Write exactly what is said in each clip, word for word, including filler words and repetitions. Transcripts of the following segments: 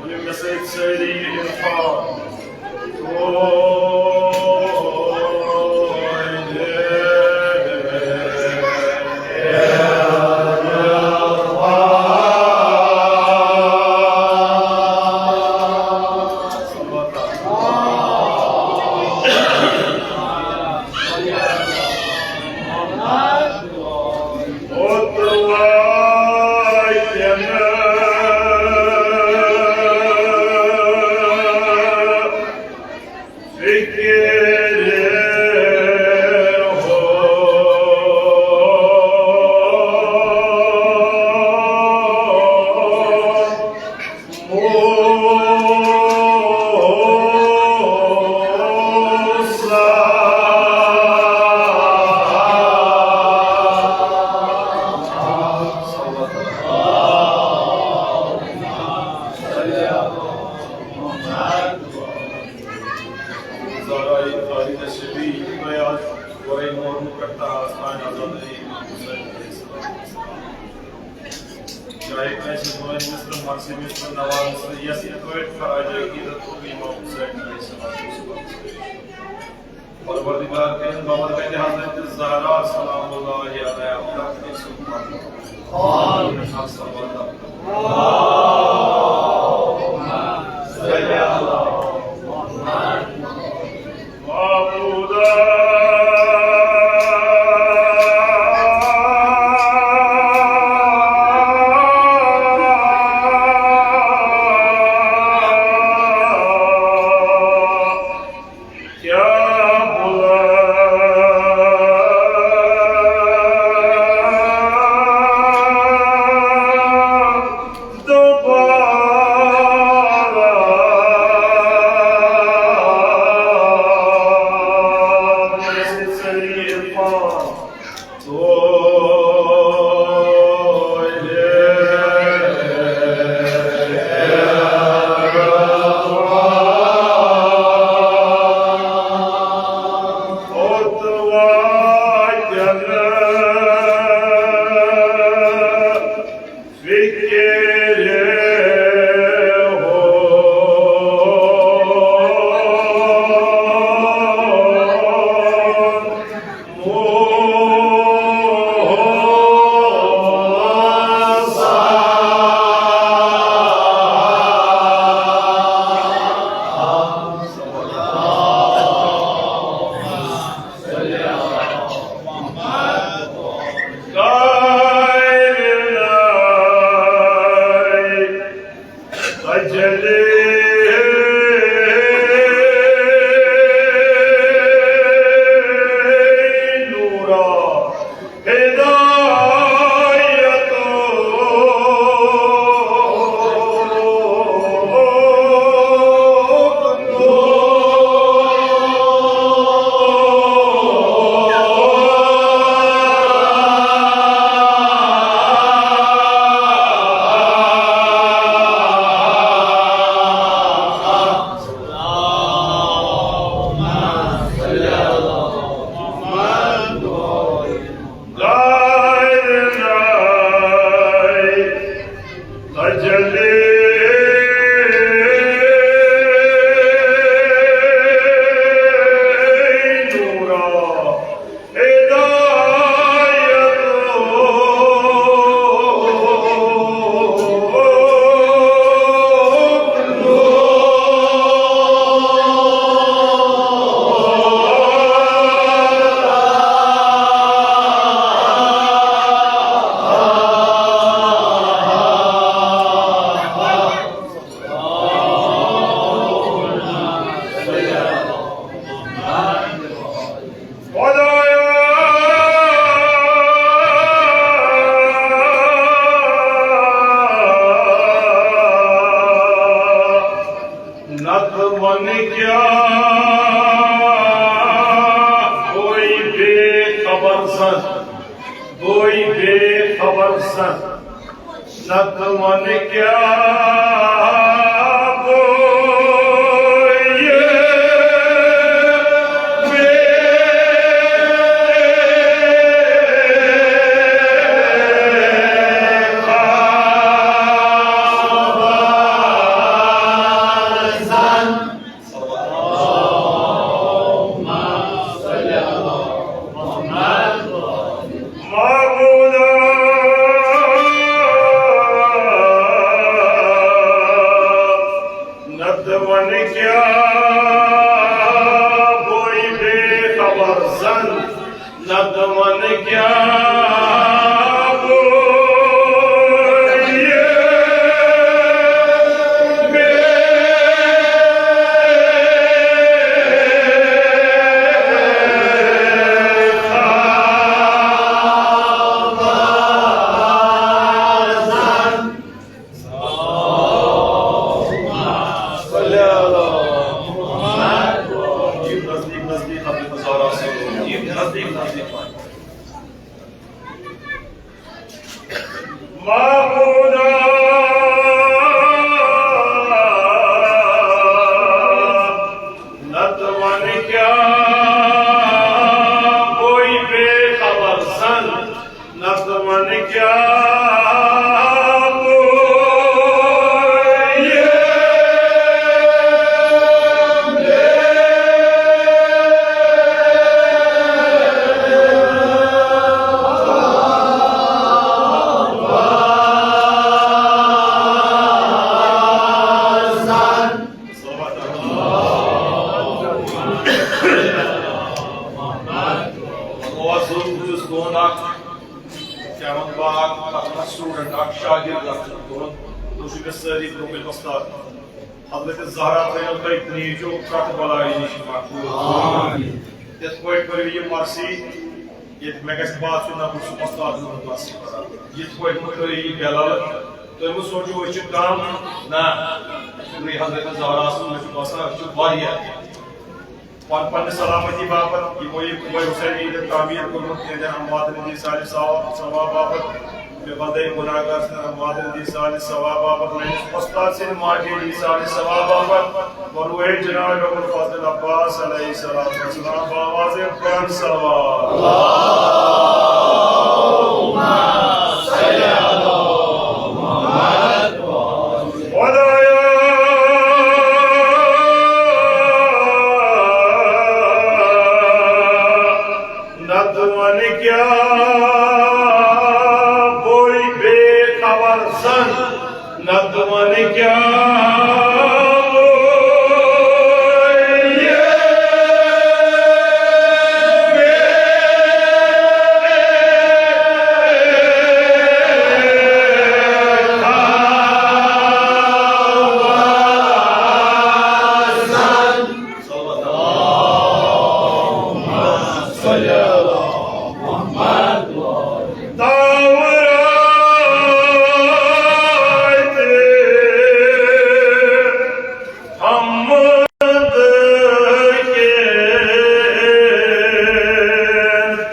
ؤنِو مےٚ سۭتۍ سٲری عرفان۔ زہرائے خالد شبی، یہِ تۄہہِ آز اورَے مورمُت پٮ۪ٹھ آسمان آزادٕے امام حسین علیہ السلام۔ چاہے کٲنٛسہِ مٲلۍ مِصر، مرثی مِصر، نواب مِصر، یَس یِتھ پٲٹھۍ خراج عقیدت کوٚر امام حسین علیہ السلام۔ پروردگار کٔرِن بمرکتِ حضرت زہرا سلام اللہ علیہا پرٛٮ۪تھ کٲنٛسہِ ہُنٛد مقبول۔ آمین۔ زن، گوٚوٕے بے خبر زن، نتہٕ ونہٕ کیٛاہ گوٚو یہِ بے خبر زن۔ معبودا، نتہٕ ونہٕ کیٛاہ گوٚوٕے بے خبر زن، نتہٕ ونہٕ کیٛاہ گوٚو یہِ بے خبر زن۔ نزدیک، نزدیک، حضرت زہرا سے نزدیک، نزدیک۔ معبودا، نتہٕ ونہٕ کیٛاہ گوٚوٕے بے خبر زن، نتہٕ ونہٕ کیٛاہ گوٚو یہِ بے اوس زُو، بہٕ چھُس تُہُنٛد اکھ، کیٛاہ وَنہٕ بہٕ، اکھ، اکھ student، اکھ شاگرد، اکھ چھُس بہٕ تُہُنٛد، تُہۍ چھِو مےٚ سٲری برٛونٛہہ کَنہِ وۄستاد۔ حضرت زہرا تھٲیِو تُہۍ تُہٕنٛزِ پرٛٮ۪تھ بَلایہِ نِش محفوٗظ۔ آمین۔ تِتھ پٲٹھۍ کٔرِو یہِ مرثی، ییٚتہِ مےٚ گژھِ باسُن، نہ، بہٕ چھُس وۄستاد محمد ناصر کران۔ یِتھ پٲٹھۍ مہٕ ترٛٲیِو یہِ بے لَلہٕ، تُہۍ مہٕ سوٗنٛچِو أسۍ چھِ کم، نہ، أسۍ چھِ نہٕ حضرت زہرا سٕنٛز، مےٚ چھُ باسان أسۍ چھِ واریاہ۔ پن-، پننہِ سلامتی باپتھ یِمو یہِ قبر حسینی ییٚتہِ تعمیٖر کوٚرمُت، تِہنٛدٮ۪ن امواتن ہٕنٛدِ ایٖصالِ ثواب، ثواب باپتھ، مےٚ بندے گناہگار سٕنٛدٮ۪ن امواتن ہٕنٛدِ ایٖصالِ ثواب باپتھ، میٲنِس وۄستاد سٕنٛدِ ماجہِ ہٕنٛدِ ایٖصالِ ثواب باپتھ، وروے جناب ابو الفضل عباس علیہ الصلوۃ والسلام باواز بلند صلوات۔ خدایا، نتہٕ ونہٕ کیٛاہ گوٚوٕے بے خبر زن، نتہٕ ونہٕ کیٛاہ گوٚو یہِ بے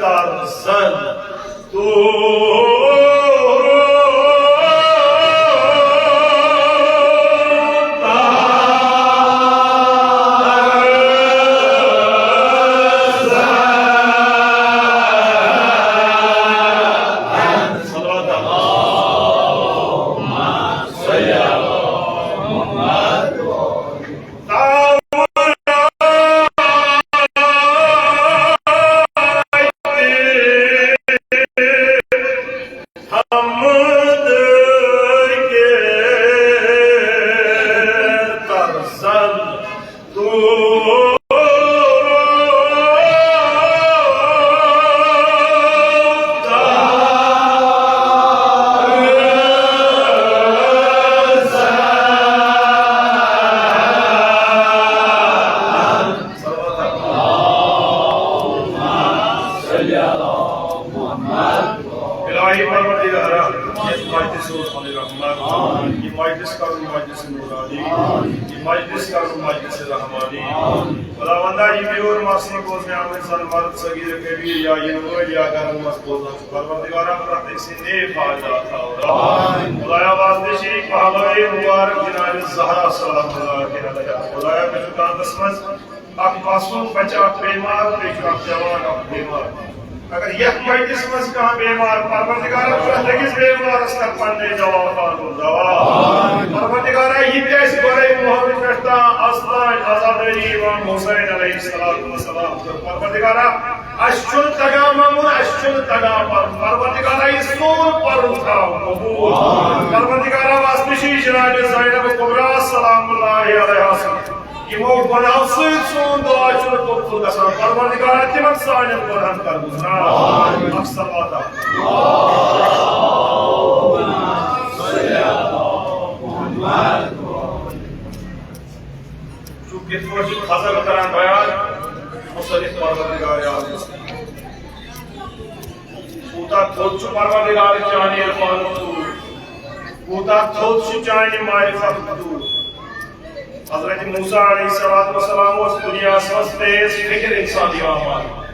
خبر زن۔ الہی پروردگارا، یتھ مجلس اوس پنٕنۍ رحمت، یہِ مجلس کرُن مجلس نورانی، یہِ مجلس کرُن مجلس رحمانی۔ خداوندا، یہِ میون مسلہٕ بوزنہِ آمٕتۍ زن مرد صغیر کبیر یا یِنہٕ وٲلۍ یا گرن منٛز بوزان چھِ، پروردگارا، پرٛٮ۪تھ أکۍ سٕنٛدِ فٲیدٕ عطا فرما۔ خدایا، واسطے چھِ یہِ پہلوے مبارک جناب زہرا سلام اللہ علیہا۔ خدایا، مےٚ چھُ کاندس منٛز اکھ معصوم بچہ اکھ بیمار، بیٚیہِ چھُ اکھ جوان اکھ بیمار۔ اگر یتھ مجلس منٛز کانٛہہ بیمار، پروردگارا، پرٛٮ۪تھ أکِس بیمارس کر پننہِ دوا پانُن دوا۔ پروردگارا، یہِ تہِ اَسہِ گۄڈے محلہٕ پٮ۪ٹھ تام از تام عزادٲری امام حسین علیہ الصلوۃ والسلام کٔر، پروردگارا، اَسہِ چھُنہٕ تگان منٛگُن، اَسہِ چھُنہٕ تگان پرُن۔ پروردگارا، یہِ سون پرُن تھاو قبول۔ پروردگارا، واسطہٕ چھِ جناب زینب کبریٰ سلام اللہ علیہا سٕنٛدِ یِمو گۄناہو سۭتۍ سون دعا چھُنہٕ قبول گژھان۔ پروردگارا، تِمن سانٮ۪ن گۄناہن کر گُزران۔ اکھ صلوات اکھ۔ چونکہ یِتھ پٲٹھۍ چھُ خضر کران بیان، مُصنِف پروردگار عالم۔ کوٗتاہ تھوٚد چھُ پروردگار چانہِ عرفانُک طوٗر، کوٗتاہ تھوٚد چھُ چانہِ معرفتُک طوٗر۔ حضرت موسیٰ علیہ الصلوۃ والسلام اوس دُنیاہَس منٛز تیز فکر انسان یِوان ماننہٕ۔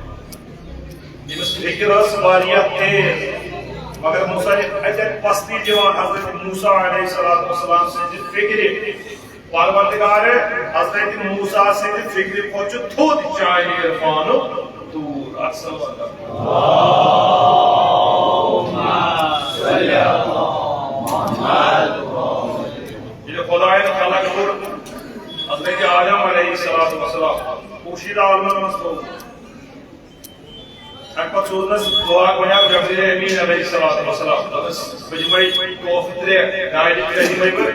تٔمِس فکر ٲس واریاہ تیز، مگر موسیٰ چھِ اَتٮ۪تھ پستی دِوان حضرت موسیٰ علیہ الصلوۃ والسلام سٕنٛزِ فکرِ۔ پروردگار، حضرت موسیٰ سٕنٛدِ فکرِ کھۄتہٕ چھُ تھوٚد چانہِ عرفانُک طوٗر۔ اکھ صلوات۔ ییٚلہِ خدایَن خلق کوٚر حضرت آدم علیہ الصلوۃ والسلام، خورشید عالمن منٛز تھوٚو۔ اَمہِ پتہٕ سوٗزنَس دُعا گۄڈٕنیتھ جبرائیل امین علیہ الصلوۃ والسلام۔ دوٚپنَس، بہٕ دِمَے تحفہٕ ترٛےٚ، دالہِ ترٛےٚ دِمَے بہٕ،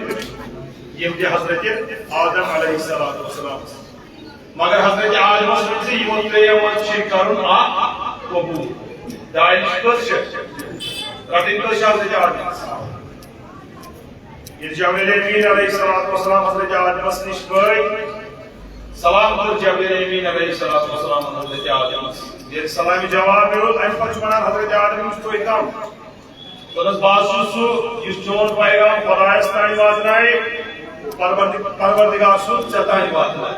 یِم دِ حضرت آدم علیہ الصلوۃ والسلام۔ مگر حضرت آدمَس ؤنۍ زِ یِمو ترٛیٚیو منٛز چھِ کرُن اکھ قبوٗل۔ دالہِ چھِ کٔژ چھِ؟ رَٹٕنۍ کٔژ چھِ حضرت آدمَس؟ ییٚلہِ جبرائیل امین علیہ الصلوۃ والسلام حضرت آدمَس نِش وٲتۍ، سلام کوٚر جبرائیل امین علیہ الصلوۃ والسلام حضرت آدمَس۔ ییٚلہِ سلامہِ جواب میوٗل، اَمہِ پتہٕ چھُ وَنان حضرت آدم، یِم چھِ تُہۍ کم؟ دوٚپنَس، بہٕ حظ چھُس سُہ، یُس چون پیغام خۄدایَس تام واتنایہِ، پروردِ-، پروردگار سُنٛد ژےٚ تام واتنایہِ۔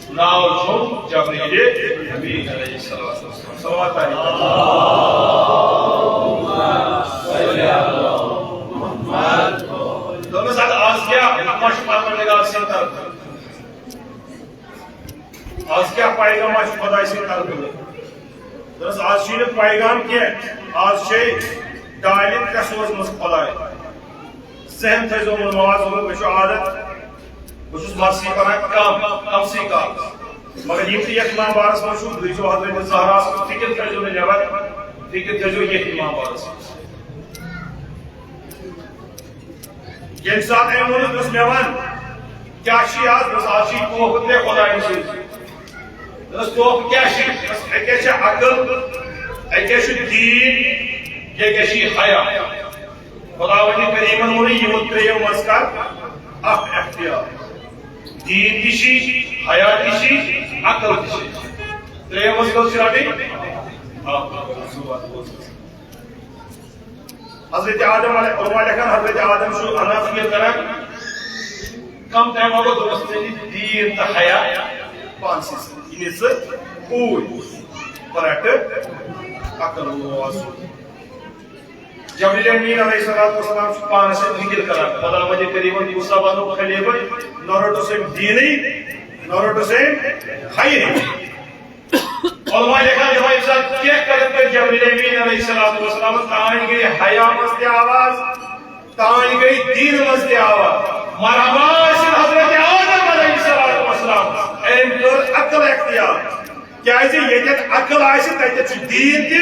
ناو چھُم جبرائیل امین علیہ الصلوۃ والسلام۔ صلوات علیہ۔ دوٚپنَس، اَدٕ آز کیٛاہ حُکمہ چھُ پروردگار سٕنٛدِ طرفہٕ؟ آز کیٛاہ پیغام آسہِ خۄداے سٕنٛدِ طرفہٕ؟ دوٚپنَس، آز چھُے نہٕ پیغام کینٛہہ، آز چھے دالہِ ترٛےٚ سوزمٕژ خۄداے۔ ذہن تھٲیزیو، مےٚ چھُ عادت، بہٕ چھُس مَسٕے پَران کَم، کَمسٕے کالَس۔ مگر یِم تہِ یَتھ اِمام بارَس منٛز چھُو، تُہۍ چھِو حضرت زہرا سٕنٛز فِکِر تھٲیزیو نہٕ نٮ۪بَر، فِکِر تھٲیزیو یَتھ اِمام بارَس منٛز۔ ییٚمہِ ساتہٕ أمۍ ووٚنُس، دوٚپُس، مےٚ وَن، کیٛاہ چھُے آز؟ دوٚپُس، آز چھُے تحفہٕ ترٛےٚ خۄدایَن سۭتۍ۔ دوٚپُس، تحفہٕ کیٛاہ چھُے؟ دوٚپُس، اَکہِ چھےٚ عقل، اَکہِ چھُ دیٖن، بیٚیہِ چھُے حیا۔ خۄداوندِ کریٖمَن ووٚنُے، یِمو ترٛیٚیو منٛز کر اکھ اختیار۔ دیٖن تہِ چھُے، حیا تہِ چھُے، عقل تہِ چھُے۔ ترٛیٚیو منٛز کٔژ چھِ رَٹٕنۍ؟ اکھ۔ حضرت آدم علیہ، علماء لیکھان، حضرت آدم چھُ انا فکر کران، کم ٹائم آو دوٚپمَس، ژےٚ نِتھ دیٖن تہٕ حیا پانسٕے سۭتۍ۔ یہِ نِژ ژٕ اوٗرۍ، پرٛٹہٕ عقل وول آسُن۔ جبرائیل امین علیہ الصلوۃ والسلام چھُ پانَس سۭتۍ ذِکِر کران، خۄداوندِ کریٖمَن موسیٰ بنوو خلیفہٕ، نہ روٚٹُس أمۍ دیٖنٕے، نہ روٚٹُس أمۍ حیہٕے۔ علماء لیکھان، یِمَے ساتہٕ کینٛہہ قدم کٔرۍ جبرائیل امین علیہ الصلوۃ والسلام، تانۍ گٔے حیا منٛز تہِ آواز، تانۍ گٔے دیٖن منٛز تہِ آواز۔ مرحبا ٲسِن حضرت آدم علیہ الصلوۃ والسلام، أمۍ کٔر عقل اختیار۔ کیازِ ییٚتٮ۪تھ عقل آسہِ، تَتٮ۪تھ چھُ دیٖن تہِ،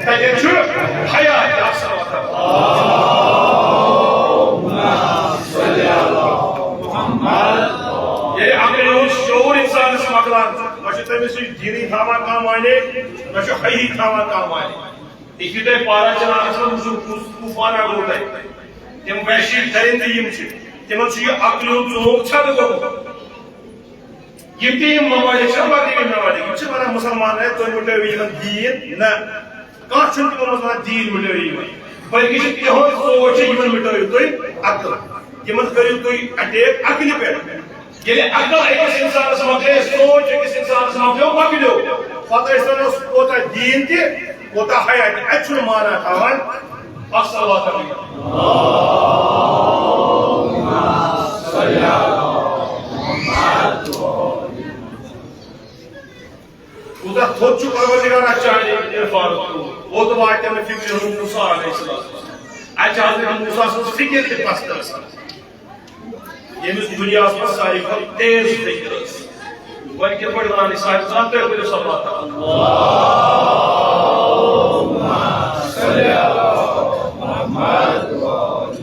تَتٮ۪تھ چھُ حیا تہِ۔ اکھ صلوات۔ ییٚلہِ عقلہِ ہُنٛد شعوٗر اِنسانَس مۄکلان، نہ چھُ تٔمِس یہِ دیٖنٕے تھاوان کانٛہہ معنی، نہ چھُ حیی تھاوان کانٛہہ معنی۔ یہِ چھُ تۄہہِ پارا چنارَس منٛز وٕچھُن، کُس طوٗفانہ گوٚو تۄہہِ۔ تِم وحشی درندٕ یِم چھِ، تِمن چھُ یہِ عقلہِ ہُنٛد ژوک ژھٮ۪تہٕ گوٚمُت۔ یِم تہِ یِم ممالک چھِ، مغربی ممالک، یِم چھِ وَنان مُسلمان، ہے، تُہۍ مُٹٲوِو یِمن دیٖن، نہ۔ کانٛہہ چھُنہٕ تِمن منٛز ونان دیٖن مِٹٲیِو یِمن، بلکہِ چھِ تِہُنٛد سونچ چھِ یِمن مِٹٲیِو تُہۍ عقل، یِمن کٔرِو تُہۍ اٹیک عقلہِ پٮ۪ٹھ۔ ییٚلہِ عقل أکِس اِنسانَس مۄکلے، سونچ أکِس اِنسانَس مۄکلیو، مۄکلیو۔ پتہٕ ٲسۍ تَن اوس کوٗتاہ دیٖن تہِ، کوٗتاہ حیا تہِ، اَتہِ چھُنہٕ معنہ تھاوان۔ اَصلواتہ۔ کوٗتاہ تھوٚد چھُ پروردگار اَتھ چانہِ عرفانُک تھوٚد۔ اوٚت واتہِ نہٕ فِکرِ ہُنٛد موسیٰ علیہ السلام۔ اَتہِ چھِ حضرت موسیٰ سٕنٛز فِکر تہِ پَستہٕ آسان۔ ییٚمِس دُنیاہَس منٛز ساروی کھۄتہٕ تیز فِکر ٲس۔ وۄنۍ کِتھ پٲٹھۍ وَنان أسۍ ساروی زَن تُہۍ ؤنِو صلوات۔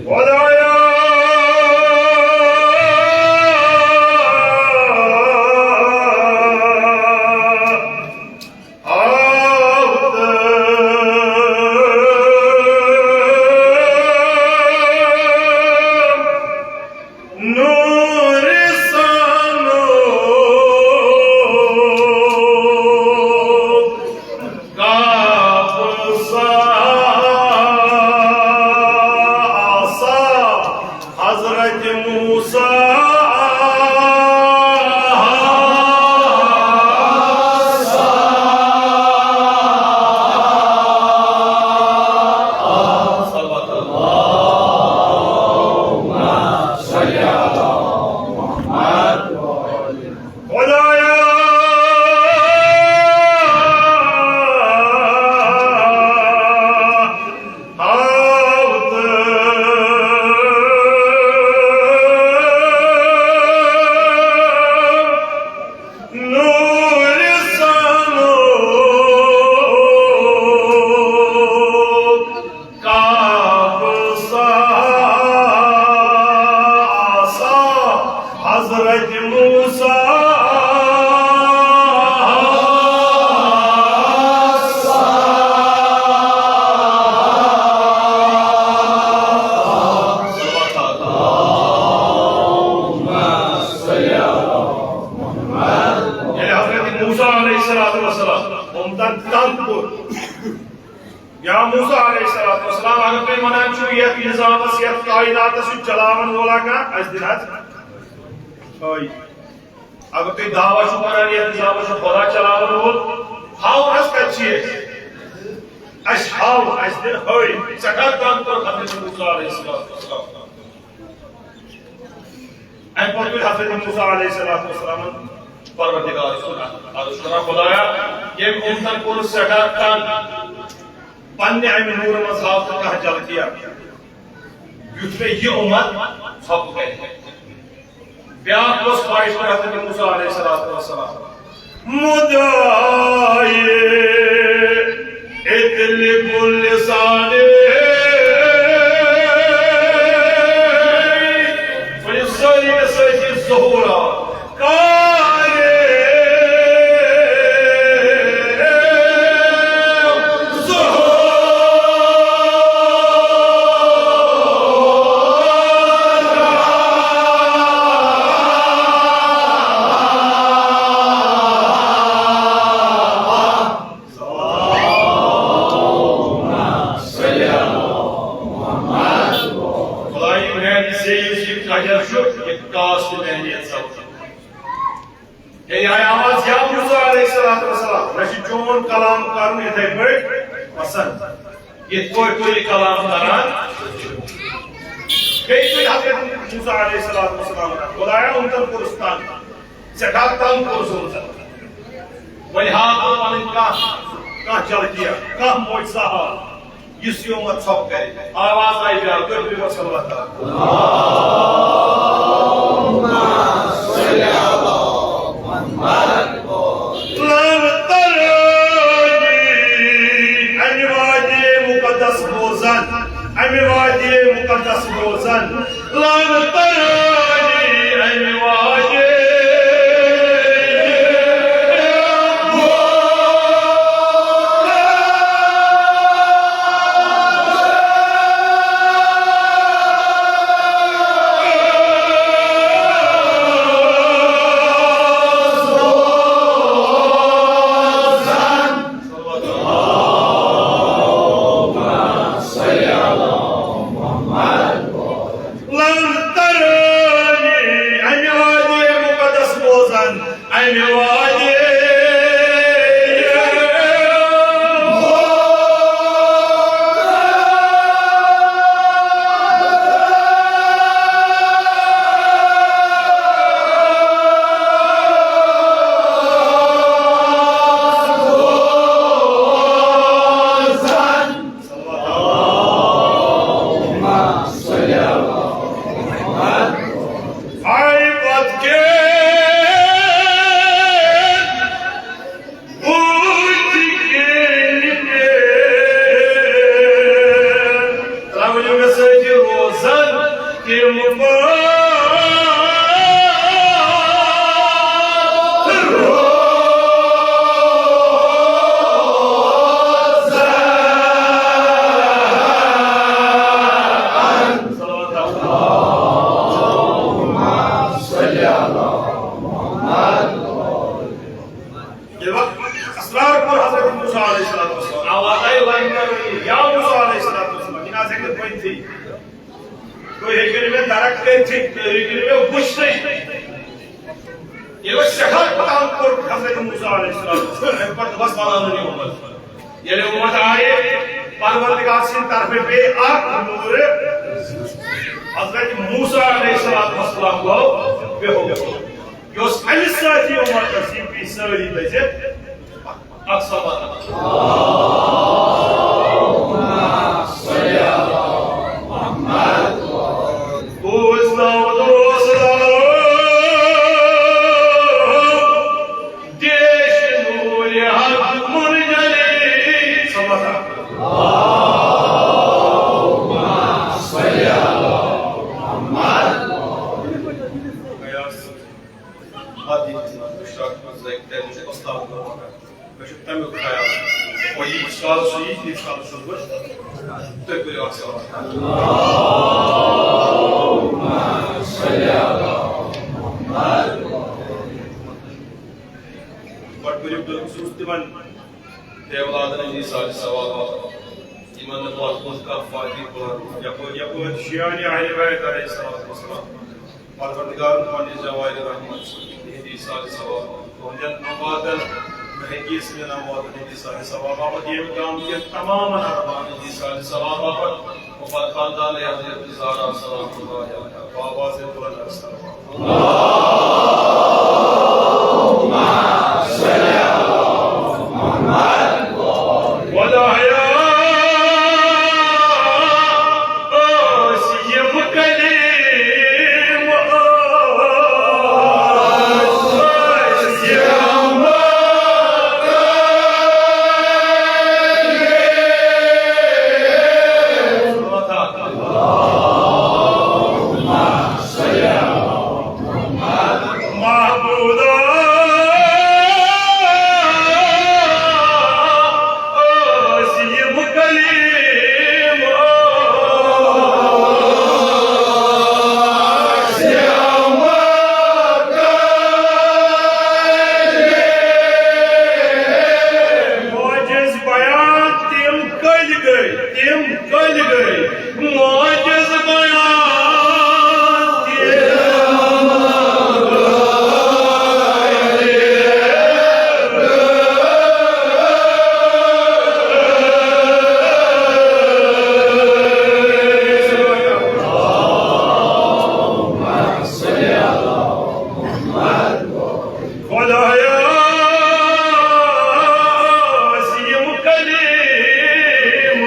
خۄدایا، آو تہٕ نوٗرِ سانو کاپ سا آسا حضرت موسیٰ۔ خدایا، آو تہٕ نوٗرِ سانو کاپ سا آسا حضرت موسیٰ۔ ییٚلہِ حضرت موسیٰ علیہ الصلوۃ والسلام اوٚمتن تنگ کوٚر، یا موسیٰ علیہ الصلوۃ والسلام، اگر تُہۍ ونان چھِو یتھ نظامس، یتھ کائناتس چھُ چلاون وولا کانٛہہ، اسہِ دِن حظ ہٲوِتھ۔ اگر تُہۍ دعویٰ چھِو کران یتھ نظامس چھُ خدا چلاون وول، ہاوُن حظ کتہِ چھِ أسۍ؟ اسہِ ہاو، اسہِ دِن ہٲوِتھ۔ سٮ۪ٹھاہ تنگ کوٚر حضرت موسیٰ علیہ الصلوۃ والسلام۔ اَمہِ پتہٕ تُلۍ حضرت موسیٰ علیہ الصلوۃ والسلامن پروردگار سُنٛد عرض، عرض کران، خدایا، ییٚمۍ اُمتن کوٚر سٮ۪ٹھاہ تنگ، پننہِ اَمہِ نوٗرٕ منٛز ہاو تہٕ کانٛہہ جلکیا، یُتھ مےٚ یہِ اُمت ژھۄپہٕ کرِ۔ بیٛاکھ اوس خواہش کران حضرت موسیٰ علیہ الصلوۃ والسلام۔ مدعا اطلب لسان، وۄنۍ سٲری مےٚ سۭتۍ ظہور آو۔ کارِ ظہور۔ خدائی میانہِ زیٚیہِ یُس یہِ قدر چھُ، یہِ کاس تہِ میانہِ یَتھ سبزی۔ یعنی آیہِ آواز، یا موسیٰ علیہ الصلوۃ والسلام، مےٚ چھُ چون کلام کرُن یِتھے پٲٹھۍ پسند، یِتھ پٲٹھۍ تُہۍ یہِ کلام کران چھِو۔ بیٚیہِ تُلۍ حضرت موسیٰ علیہ الصلوۃ والسلام، خدایا، اُمتن کوٚرُس تنگ۔ سٮ۪ٹھاہ تنگ کوٚر سوٗزن۔ وۄنۍ ہاو بہٕ پنٕنۍ کانٛہہ، کانٛہہ جلکیا، کانٛہہ معجزہ ہاو، یُس یہِ اُمت ژھۄپہٕ کرِ۔ آواز آیہِ بیٛاکھ، تُہۍ بِہِو صلوات۔ لن ترانی، اَمہِ وادی مُقدس بوزن، اَمہِ وادی مُقدس بوزن۔ لن ترانی، اَمہِ وادی۔ ییٚلہِ وۄنۍ اصرار کوٚر حضرت موسیٰ علیہ الصلوۃ والسلام، آواز آیہِ لنڈ کرنہٕ، یا موسیٰ علیہ الصلوۃ والسلام، یہِ نہ حظ ہیٚکہِ نہٕ بٔنتھٕے۔ تُہۍ ہیٚکِو نہٕ مےٚ درک کٔرِتھٕے، تُہۍ ہیٚکِو نہٕ مےٚ وٕچھتھٕے۔ ییٚلہِ وۄنۍ سٮ۪ٹھاہ تنگ کوٚر حضرت موسیٰ علیہ السلام، اَمہِ پتہٕ دوٚپُس، وَلہٕ اَنُن یہِ اُمت۔ ییٚلہِ اُمت آیہِ، پروردگار سٕنٛدِ طرفہٕ پیٚیہِ اکھ نوٗر۔ حضرت موسیٰ علیہ السلام گوٚو بے ہوش۔ یہِ اوس أمِس سۭتۍ یہِ اُمت، یہِ پیٚیہِ سٲری دٔزِتھ۔ اکھ سوال۔ بوز ناو دوست دارو، دیش نور حق منجلی۔ سبحان اللہ۔ مےٚ چھُ تَمیُک خیال۔ وۄنۍ ییٖتِس کالَس سُہ یی، تیٖتِس کالَس چھُس بہٕ۔ تُہۍ کٔرِو اَکھ سوال۔ گۄڈٕ کٔرِو تُہۍ، بہٕ چھُس تِمَن بے اولادَن ہِنٛدۍ ایٖصالِ ثواب، یِمَن نہٕ پَتھ کُن کانٛہہ فاتح کوٚر۔ یَپٲرۍ، یَپٲرۍ شیعانِ اہلِ بیت علیہ الصلوۃ والسلام۔ پروردگارن پننہِ جوارِ رحمت سۭتۍ تِہنٛدِ ایٖصالِ ثواب، تُہنٛدٮ۪ن امواتن، مہدی سٕنٛدٮ۪ن امواتن ہٕنٛدِ ایٖصالِ ثواب باپتھ، ییٚمہِ گامہٕ کٮ۪ن تمامن اربابن ہٕنٛدِ ایٖصالِ ثواب باپتھ، وفات خاندان حضرت زہرا سلام اللہ علیہا، بابا سے بلند السلام۔ خدایا، ٲسۍ یِم کلیم، ٲسۍ یِم محبوبا، ٲسۍ یِم کلیم، ٲسۍ یِم معجز بیان، تِم کٔلۍ گٔے، تِم کٔلۍ گٔے۔ معجز بیان تہِ۔ خدایا، ٲسۍ یِم کلیم، ٲسۍ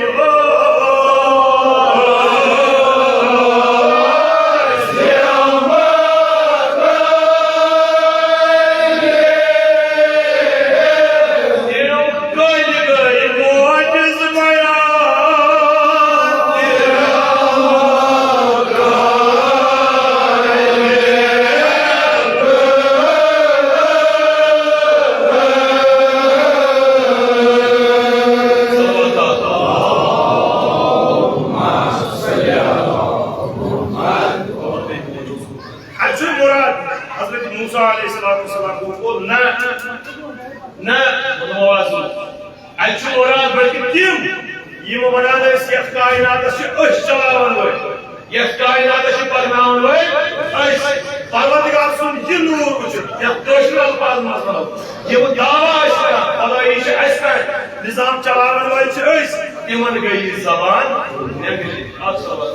یِم کلیم، یِم کلۍ گٔے معجز بیان۔ اَتہِ چھُ مُراد حضرت موسیٰ علیہ السلام، گوٚو نہ، نہ، نوازُن۔ اَتہِ چھُ مُراد بلکہِ تِم، یِم وَنان ٲسۍ، یَتھ کائناتَس چھِ أسۍ چلاوَن وٲلۍ، یَتھ کائناتَس چھِ پَکناوَن وٲلۍ أسۍ۔ پروردگار سُنٛد یہِ نوٗر وٕچھِتھ، یَتھ کٲشرٮ۪ن الفاظن منٛز وَنو، یِم دعویٰ ٲسۍ کران، خدٲیی چھِ اَسہِ پٮ۪ٹھ، نظام چلاوَن وٲلۍ چھِ أسۍ، تِمَن گٔے یہِ زبان نٮ۪نٛگرِ۔ اَتھ سبق۔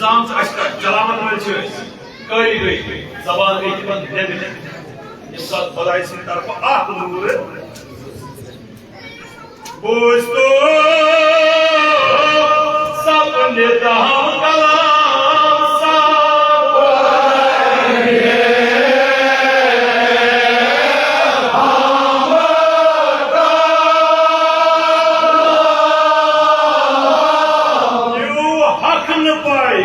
تام چھِ اَسہِ پٮ۪ٹھ چلاوَن وٲلۍ چھِ أسۍ۔ قٲری گٔے، زبان گٔے تِمن نٮ۪برۍ۔ ییٚمہِ ساتہٕ خۄداے سٕنٛدِ طرفہٕ اکھ نوٗر بوٗزتو سپنہِ تام کلام سا۔ یوٗ حق نہٕ پاے۔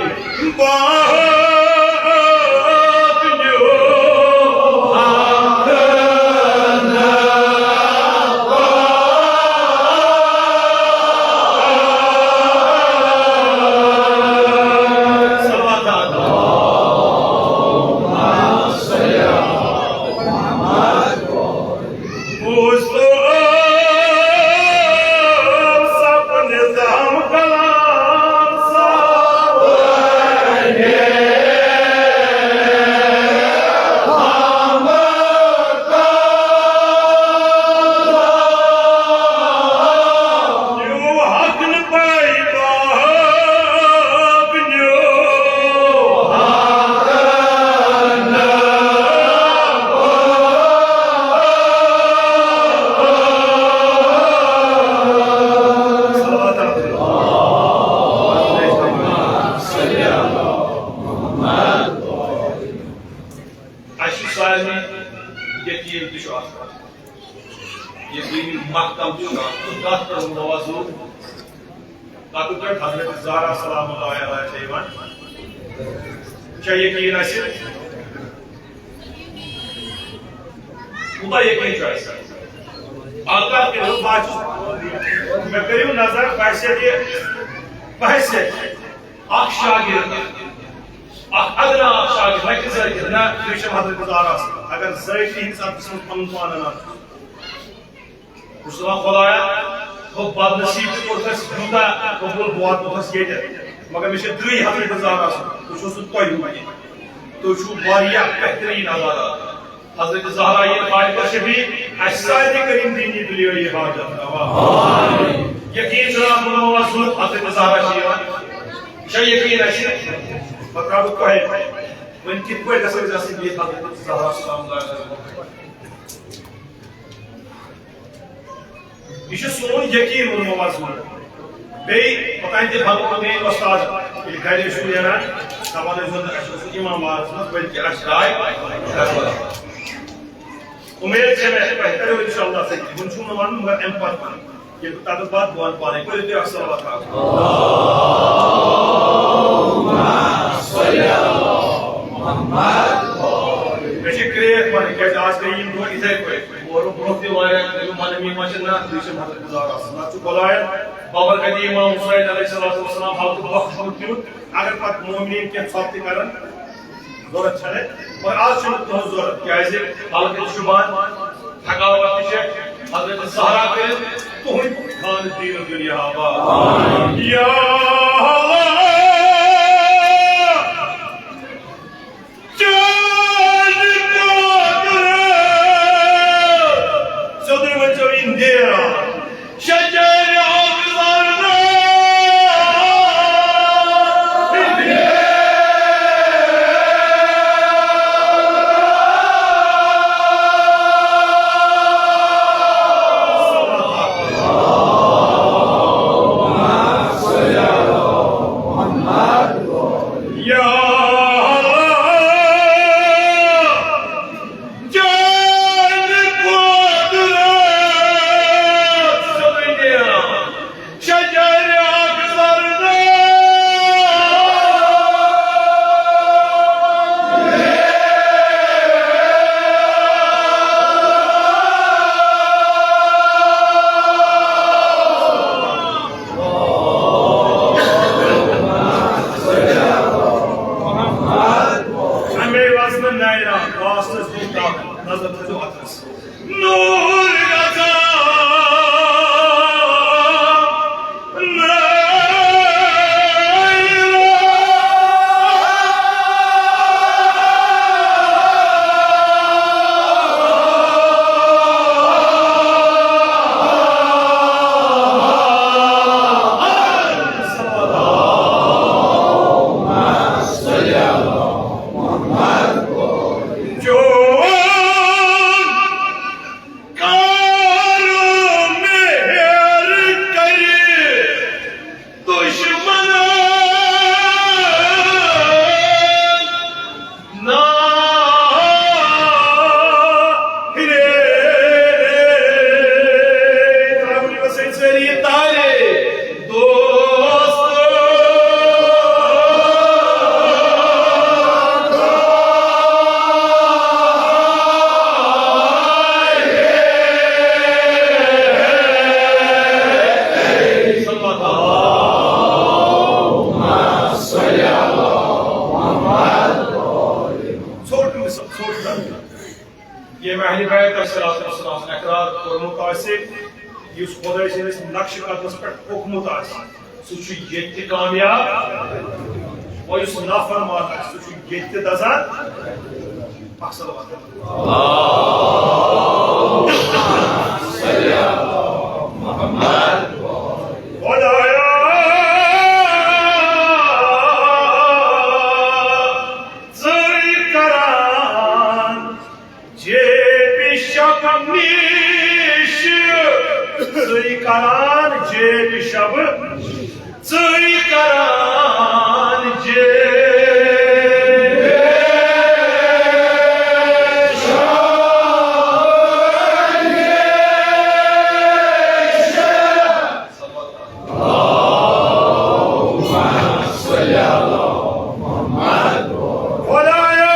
اَسہِ چھُ سارنٕے یقیٖن تہِ چھُ اَتھ پٮ۪ٹھ، یقیٖن محکم چھُ اَتھ پٮ۪ٹھ۔ کَتھ پٮ۪ٹھ ووٚنمو اَز؟ کَتھ پٮ۪ٹھ؟ حضرت زہرا سلام اللہ علیہا چھےٚ یِوان۔ چھا یقیٖن اَسہِ؟ کوٗتاہ یقیٖن چھُ اَسہِ؟ اَکھ کَتھ کٔرِو، بہٕ چھُس، مےٚ کٔرِو نظر، بہٕ آسہِ یہِ، بہٕ آسہِ اَکھ شاگرد، اَکھ ادنا اَکھ شاگرد، نہ کہِ زٲکِر، نہ، تُہۍ چھِو حضرت زہرا۔ اگر زٲکِر ہِنٛدِس اَتھَس منٛز پَنُن پان اَنان، بہٕ چھُس دَپان، خۄدایا، ہُہ بدنصیٖب تہِ کوٚرُتھ اَسہِ یوٗتاہ قبوٗل، بہٕ واتنوتھَس ییٚتہِ، مگر مےٚ چھِ درٕے حضرت زہرا سُنٛد، بہٕ چھُس نہٕ تۄہہِ ہیوٗ کینٛہہ۔ تُہۍ چھِو واریاہ بہتریٖن عبادت۔ حضرت زہرا یہِ خالق شفیع، اَسہِ سارنٕے کٔرِن دیٖنی دُنیٲیی حاجت روا۔ یقیٖن چھُ رب الموازُن، حضرت زہرا چھِ یِوان۔ یہِ چھا یقیٖن اَسہِ؟ پَتہٕ ترٛاوٕ بہٕ تۄہہِ۔ وۄنۍ کِتھ پٲٹھۍ گژھو أسۍ آسٕنۍ بِہِتھ حضرت زہرا سلام اللہ علیہا؟ یہِ چھُ سون یقیٖن، ووٚنمو آز ووٚن۔ بیٚیہِ اوٚتام تہِ پھلو بیٚیہِ وۄستاد، ییٚلہِ گرِ ٲسِو نیران، دَپان ٲسۍ زَن اَسہِ اوس نہٕ اِمام وارَس منٛز، بٔلکہِ اَسہِ درٛاے گرٕ وٲلۍ۔ اُمید چھےٚ مےٚ، تۄہہِ کَریو اِنشاءاللہ صحیح۔ وۄنۍ چھُو نہٕ وَنُن، مگر اَمہِ پَتہٕ وَنہٕ۔ ییٚلہِ بہٕ تَتٮ۪تھ وَتھ بہٕ وَنہٕ پانَے، کٔرِو تُہۍ اَکھ صلوات اَکھ۔ مےٚ چھِ کرٛیک وَنٕنۍ، کیٛازِ آز گٔے یِم دۄہ یِتھَے پٲٹھۍ۔ اور برونٛہہ تہِ واریاہ یِم وَنان، یِم ما چھِ نہ، یہِ چھِ مطلب گُزار آسان۔ نَتہٕ چھُ خۄدایَن بابرکتی امام حسین علیہ الصلوۃ والسلام حلقہٕ بخشمُت تیُتھ، اگر پَتہٕ مومنیٖن کینٛہہ ژھۄپہٕ تہِ کَرَن، ضوٚرَتھ چھَنہٕ۔ مگر آز چھُنہٕ تُہٕنٛز ضوٚرَتھ، کیٛازِ حلقہٕ تہِ چھُ بنٛد، تھکاوٹ تہِ چھےٚ۔ حضرت زہرا کٔرِتھ تُہُنٛد خانہٕ دیٖن دُنیا آباد۔ یا اللہ۔ چانہِ قۄدرت، سیوٚدُے ؤنۍ زیو اِنٛدیرا، شجر اخضر۔ یا اللہ، چانہِ قۄدرت سۭتۍ شجر اخضر۔ اَمے وزنہٕ نایران واسطس دیٖن دعوت۔ نظر تھٲیزیو اَتھس۔ نوٗر گژھان۔ صلوۃ والسلام اقرار کوٚرمُت آسہِ، یُس خۄداے سٕنٛدِس نقشہِ قدمس پٮ۪ٹھ پوٚکمُت آسہِ، سُہ چھُ ییٚتہِ تہِ کامیاب۔ وۄنۍ یُس نافرمان آسہِ، سُہ چھُ ییٚتہِ تہِ دزان۔ اکھ صلوات۔ خۄدایا، ژٕے کران جیبِ شب نیش، ژٕے کران جیبِ شب، ژٕے کران جیبِ شب نیش۔ خۄدایا،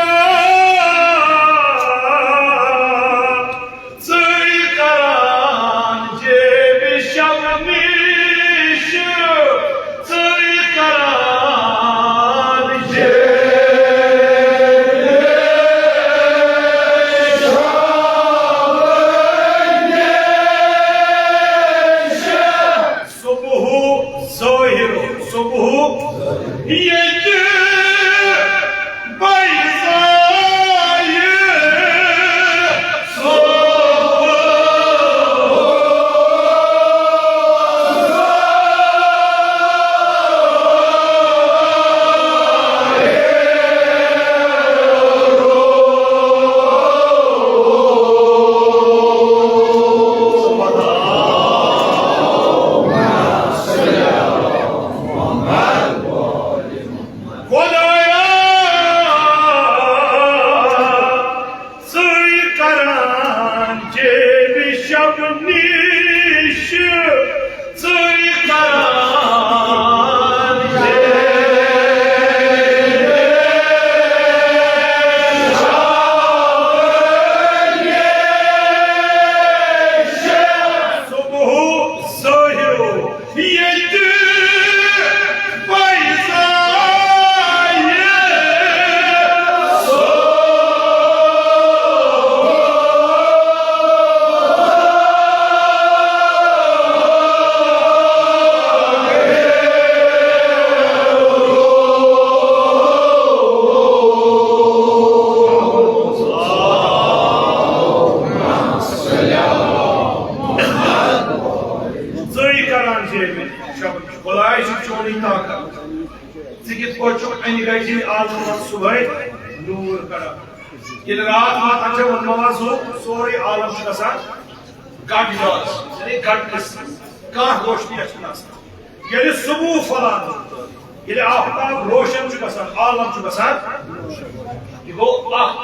ژٕے کران جیبِ شب نیش، ژٕے کران جیبِ شب نیش۔ صبح ظٲہِر، صبح ییٚتہِ بیزایہِ۔ صبح خۄدایا، ژٕے کران جیبِ شب نیش، ژٕے کران جیبِ شب نیش۔ صبح ظٲہِر ییٚتہِ بیزایہِ۔ ژٕے کران جیبِ شب نیش۔ خۄداے چھُ چونٕے طاقت۔ ژٕ کِتھ پٲٹھۍ چھُکھ اَنہِ گَٹہِ ہِنٛدِ عالمہٕ منٛز صُبحٲے نوٗر کڑان؟ ییٚلہِ راتھ واتان چھےٚ، ووٚنمو حظ، سُہ سورُے عالم چھُ گژھان گَٹہٕ جالَس، یعنی گَٹہٕ کِس، کانٛہہ روشنی چھُنہٕ آسان۔ ییٚلہِ صُبح پھۄلان، ییٚلہِ آفتاب روشن چھُ گژھان، عالم چھُ گژھان، یہِ گوٚو اکھ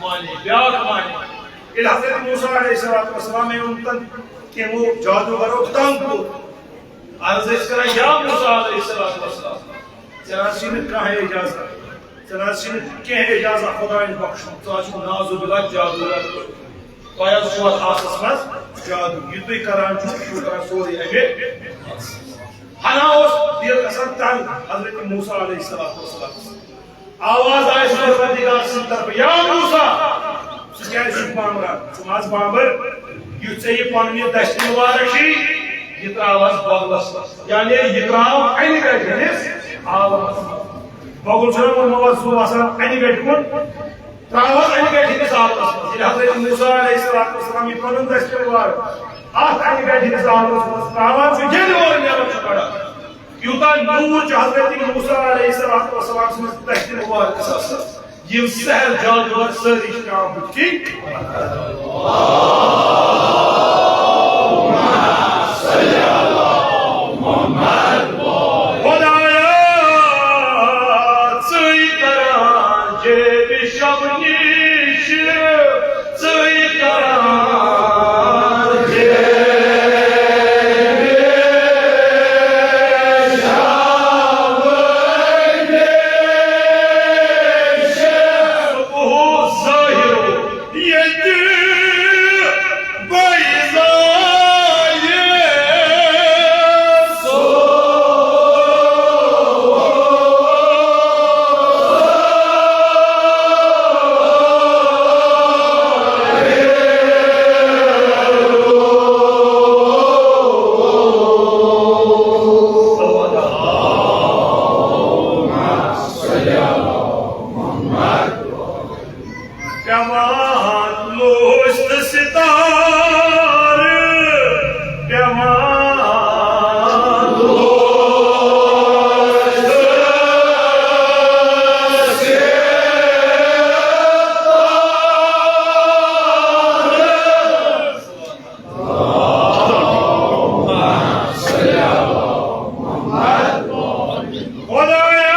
معنی۔ بیٛاکھ معنی، ییٚلہِ حضرت موسیٰ علیہ الصلوۃ والسلام أمۍ ووٚن تَن، تِمو جادوٗگرو تنگ کوٚر، عرض ٲسۍ کران، یا موسیٰ علیہ الصلوۃ والسلام، ژےٚ نہ حظ چھُے نہٕ کانٛہہ اجازت، ژےٚ نہ حظ چھُے نہٕ کینٛہہ اجازت خۄدایَن بخشُن، ژٕ حظ چھُکھ نعوذ باللہ جادوٗگر۔ تۄہہِ حظ چھُو اَتھ آسَس منٛز جادوٗ، یہِ تُہۍ کران چھُو، یہِ چھُو کران سورُے اَمہِ۔ ہنا اوس دِل گژھان تنگ حضرت موسیٰ علیہ الصلوۃ والسلام۔ آواز آیس پروردگار سٕنٛدِ طرفہٕ، یا موسیٰ، ژٕ کیٛازِ چھُکھ بامبران؟ ژٕ ما آس بامبر؟ یُتھ ژےٚ یہِ پنُن یہِ دستہِ مبارک چھُے، یہِ ترٛاو حظ بۄگلس، یعنی یہِ ترٛاو اَنہِ گٹہِ ہٕنٛدِس آبس۔ بۄگُل چھُنہ ووٚنمُت، زُو وسان اَنہِ گٹہِ کُن، ترٛاو حظ اَنہِ گٹہِ ہٕنٛدِس آبس منٛز۔ ییٚلہِ حضرت موسیٰ علیہ الصلوۃ والسلام یہِ پنُن دستہِ مبارک اَتھ اَنہِ گٹہِ ہٕنٛدِس آبس منٛز ترٛاوان چھُ، ییٚلہِ اورٕ نٮ۪بر چھُ کڑان، یوٗتاہ نوٗر چھُ حضرت موسیٰ علیہ الصلوۃ والسلام سٕنٛدِس دستہِ مبارکس آسان، یِم سحر جادوگر سٲری چھِ پٮ۪وان بُتھِ کِنۍ۔ خۄدایا، ژٕے کران جیبِ شب نیش، ژٕے کران جیبِ شب نیش۔ صبح ظٲہِر ییٚتہِ ستارٕ پٮ۪وان خۄدایا،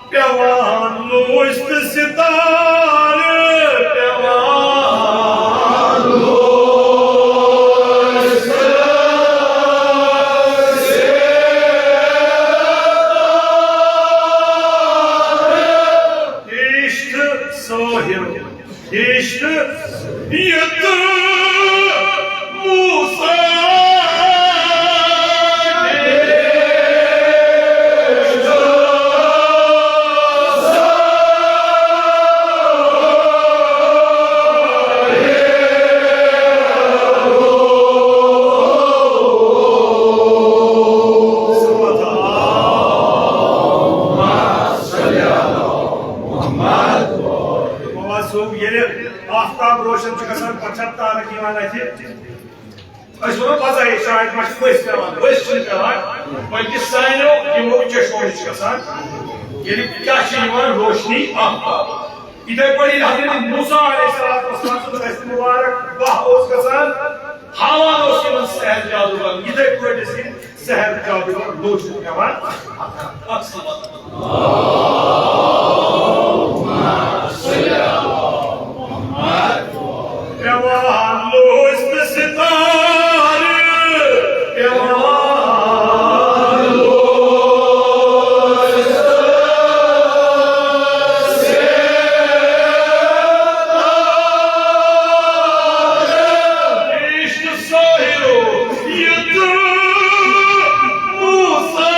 پٮ۪وان لوٗسۍ تہٕ ستارٕ پٮ۪وان لوٗسۍ تہٕ ستارٕ۔ کِشتہٕ سٲحِل، کِشتہٕ یہِ تہٕ موسیٰ۔ بابا صٲب، ییٚلہِ آفتاب روشن چھُ گژھان، پتہٕ چھا تارک یِوان اَتھِ؟ أسۍ وَنو پَزَے، شاید ما چھِ ؤسۍ پٮ۪وان، ؤسۍ چھِنہٕ پٮ۪وان، بلکہِ سانیو یِمو چشمو نِش چھِ گژھان، ییٚلہِ کیٛاہ چھِ یِوان؟ روشنی آفتاب۔ یِتھَے پٲٹھۍ ییٚلہِ حضرت موسیٰ علیہ الصلوۃ والسلام سُنٛد دستِ مُبارک بہہ اوس گژھان، ہاوان اوس یِمَن سحر جادوٗگرَن، یِتھَے پٲٹھۍ ٲسۍ یِم سحر جادوٗگر لوٗٹِتھ پٮ۪وان۔ اَکھ سَلام۔ پٮ۪وان لوٗسۍ تہٕ ستارٕ، پٮ۪وان لوٗسۍ تہٕ ستارٕ۔ کِشتہٕ سٲحِل یہِ تہٕ موسیٰ۔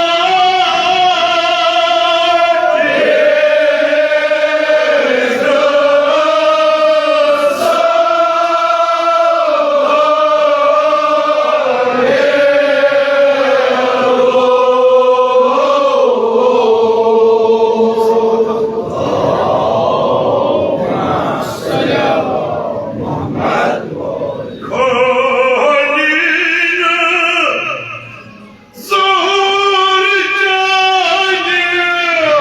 ظہور جانِ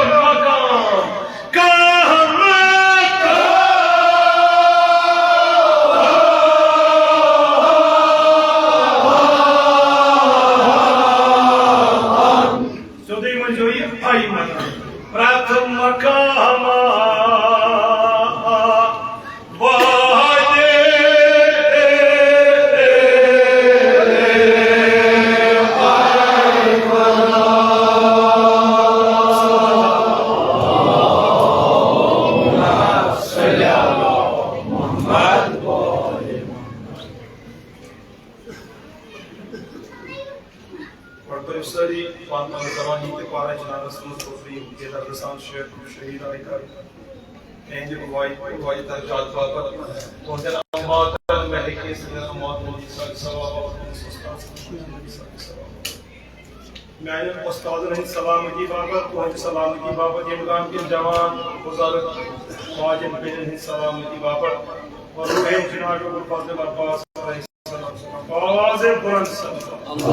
مقام کاہ مقام۔ سیوٚدُے ؤنۍزیو یہِ ہاے مقام۔ پرٛتھ مقام گۄڈٕ کٔرِو سٲری پانہٕ پنٕنۍ زبان یہِ تہِ پارا جنابس منٛز، بہٕ بیٚیہِ بے دردٕ سان شیخ شہید آیہِ کر۔ تِہنٛدِ وایہِ، وایہِ درجات باپتھ، تُہنٛدٮ۪ن امواتن مےٚ ہیٚکہِ أسۍ نہٕ امواتن ہٕنٛدِ حسابہٕ ثواب، تُہنٛدِس استاد سٕنٛدِ حسابہٕ ثواب۔ میانٮ۪ن استادن ہٕنٛدِ سلامتی باپتھ، تُہنٛدِ سلامتی باپتھ، ییٚمہِ گامہٕ کٮ۪ن جوان، بُزرگ، ماجٮ۪ن بیٚنٮ۪ن ہٕنٛدِ سلامتی باپتھ، اور بیٚیہِ جناب ابوالفضل عباس علیہ السلام۔ آواز بلند سان۔ اللهم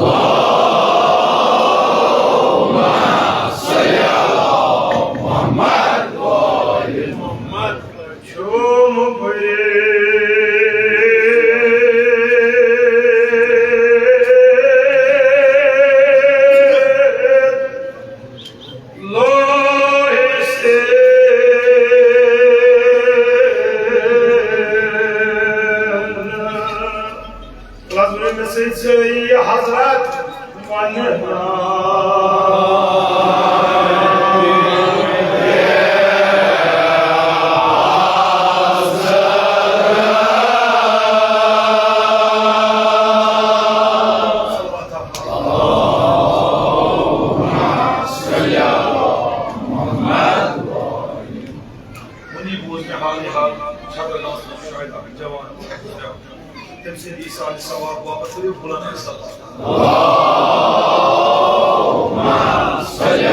صل على محمد وآل محمد۔ شوم پرے لوہ سے۔ لفظ ؤنِو مےٚ سۭتۍ سٲری، حضرت ونہٕ۔ وُنی بوٗز مےٚ حالٕے حال چھترگاہَس منٛز شاید اکھ جوان، تٔمۍ سٕنٛدِ ایٖثارِ ثواب باپتھ کٔرِو بُلند صلوات۔ اللهم صل على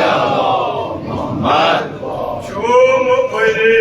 محمد۔ شوم پرے۔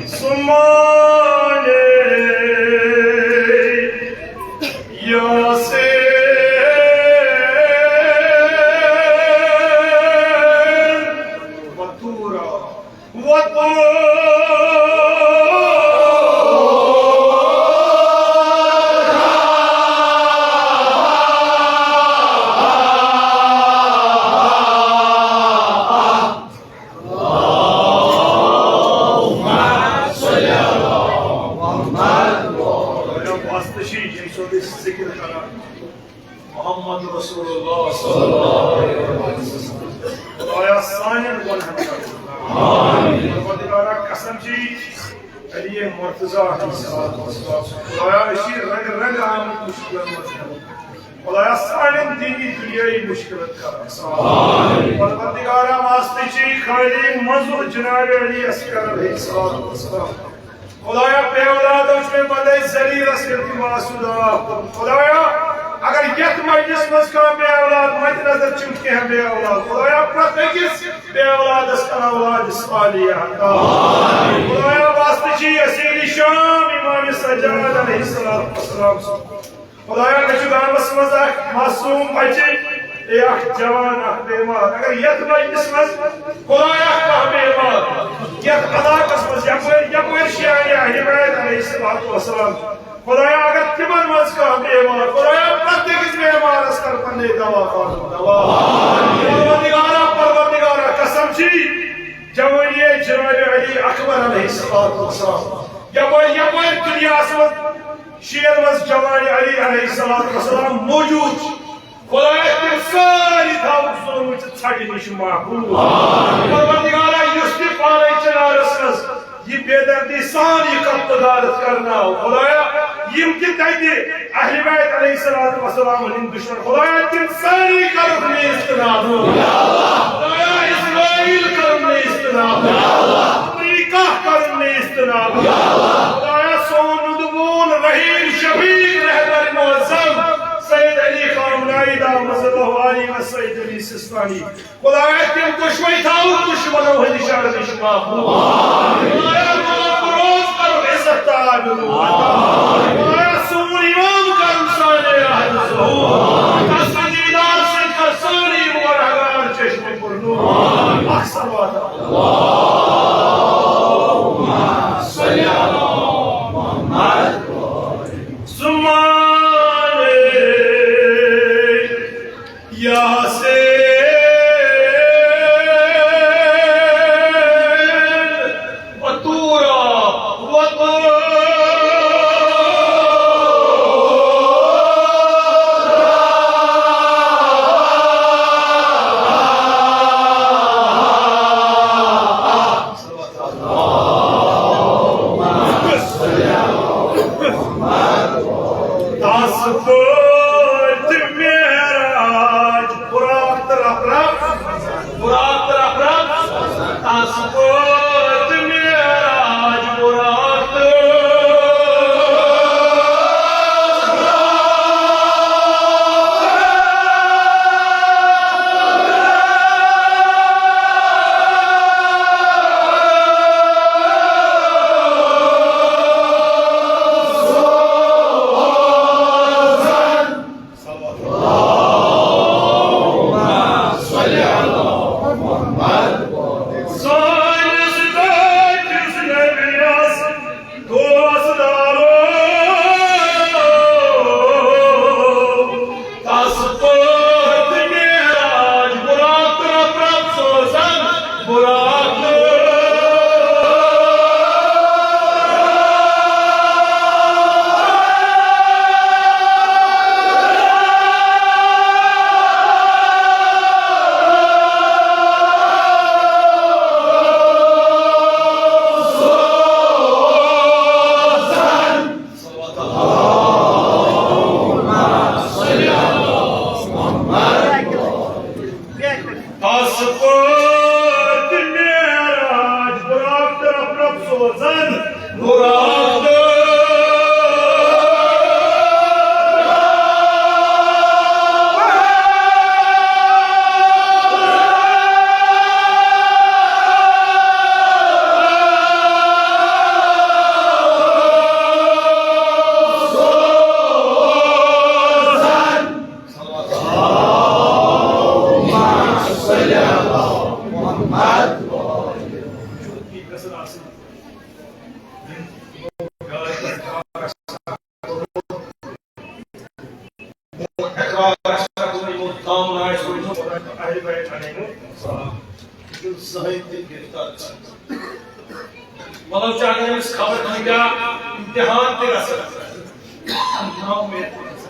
ثم علي ياسين. وطورا، وطورا. واسطہٕ چھِ ییٚمہِ سۭتۍ أسۍ ذِکِر کران، محمد رسول اللہ صلی اللہ علیہ وسلم۔ خدایا، سانٮ۪ن گۄنہَن کر۔ پروردگارا، قسم چھِ علی مرتضیٰ علیہ الصلوۃ والسلام۔ خدایا، أسۍ چھِ رنگہٕ رنگہٕ آمٕتۍ مُشکِلن منٛز۔ خدایا، سانٮ۪ن دینی دُنیٲیی مُشکِلن کر آسان۔ پروردگارا، واسطہٕ چھِ خٲلی منظور جناب علی اصغر علیہ الصلوۃ والسلام۔ خدایا، بے اولادو چھُ مےٚ بندے ذلیلس یتیٖم آسُن دعا کوٚرمُت۔ خدایا، اگر یتھ مجلس منٛز کانٛہہ بے اولاد مد نظر چھُم کینٛہہ بے اولاد، خدایا، پرٛٮ۪تھ أکِس بے اولادس کر اولاد صالح عطا۔ خدایا، واسطہٕ چھِ اسیر شام امام سجاد علیہ الصلوۃ والسلام سُنٛد۔ خدایا، مےٚ چھُ گامس منٛز اکھ معصوم بچہِ، بیٚیہِ اکھ جوان، اکھ بیمار۔ اگر یتھ مجلس منٛز خدایا کانٛہہ بیمار، یتھ علاقس منٛز یپٲرۍ، یپٲرۍ شیعہ اہل بیت علیہ الصلوۃ والسلام، خدایا، اگر تِمن منٛز کانٛہہ بیمار، خدایا، پرٛٮ۪تھ أکِس بیمارس کر پننے دوا پانہٕ دوا۔ پروردگارا، پروردگارا، قسم چھی جوانی جناب علی اکبر علیہ الصلوۃ والسلام، یپٲرۍ، یپٲرۍ دُنیاہس منٛز شیعن منٛز جوان علی علیہ الصلوۃ والسلام موجود چھِ۔ خدایا، تِم سٲری تھاوُکھ ظلمٕچہِ ژھٹہِ نِش محفوظ۔ پروردگارا، یُس تہِ پانے چنارس منٛز یہِ بے دردی سان یہِ کتھ تدارت کرناو، خدایا، یِم تہِ تتہِ اہل بیت علیہ الصلوۃ والسلام ہٕنٛدۍ دشمن، خدایا، تِم سٲری کرُکھ نیست نابود۔ خدایا، اسرائیل کرُن نیست نابود۔ امریکہ کرُن نیست نابود۔ خدایا، سون نُدبون رحیم شفیق رہبر معظم سید علی خامنائی دامت ظلہ عالی و سید علی سستانی۔ خدایا، تِم دُشمن تھاوُکھ دُشمنو ہٕنٛدِ شرٕ نِش محفوظ۔ خدایا، مُغل فروز کرُن عزت تہٕ آبرو عطا۔ خدایا، سون امام کرُن سانہِ عہد ظہور۔ تسٕنٛدِ دیدار سۭتۍ کر سٲری گنہگار چشمہٕ پُرنور۔ اکھ صلوات۔ ثم علي ياسين. وطورا، وطورا. تس پٲٹھۍ معراج، براق تہٕ رف رف، براق تہٕ رف رف۔ تس پٲٹھۍ معراج، براق تہٕ زٕہٕنۍ تہِ گرفتار کرنہٕ۔ مطلب چھُ، اگر أمِس خبر کانٛہہ کیٛاہ امتحان تہِ گژھِ، نا اُمید تہِ گژھِ۔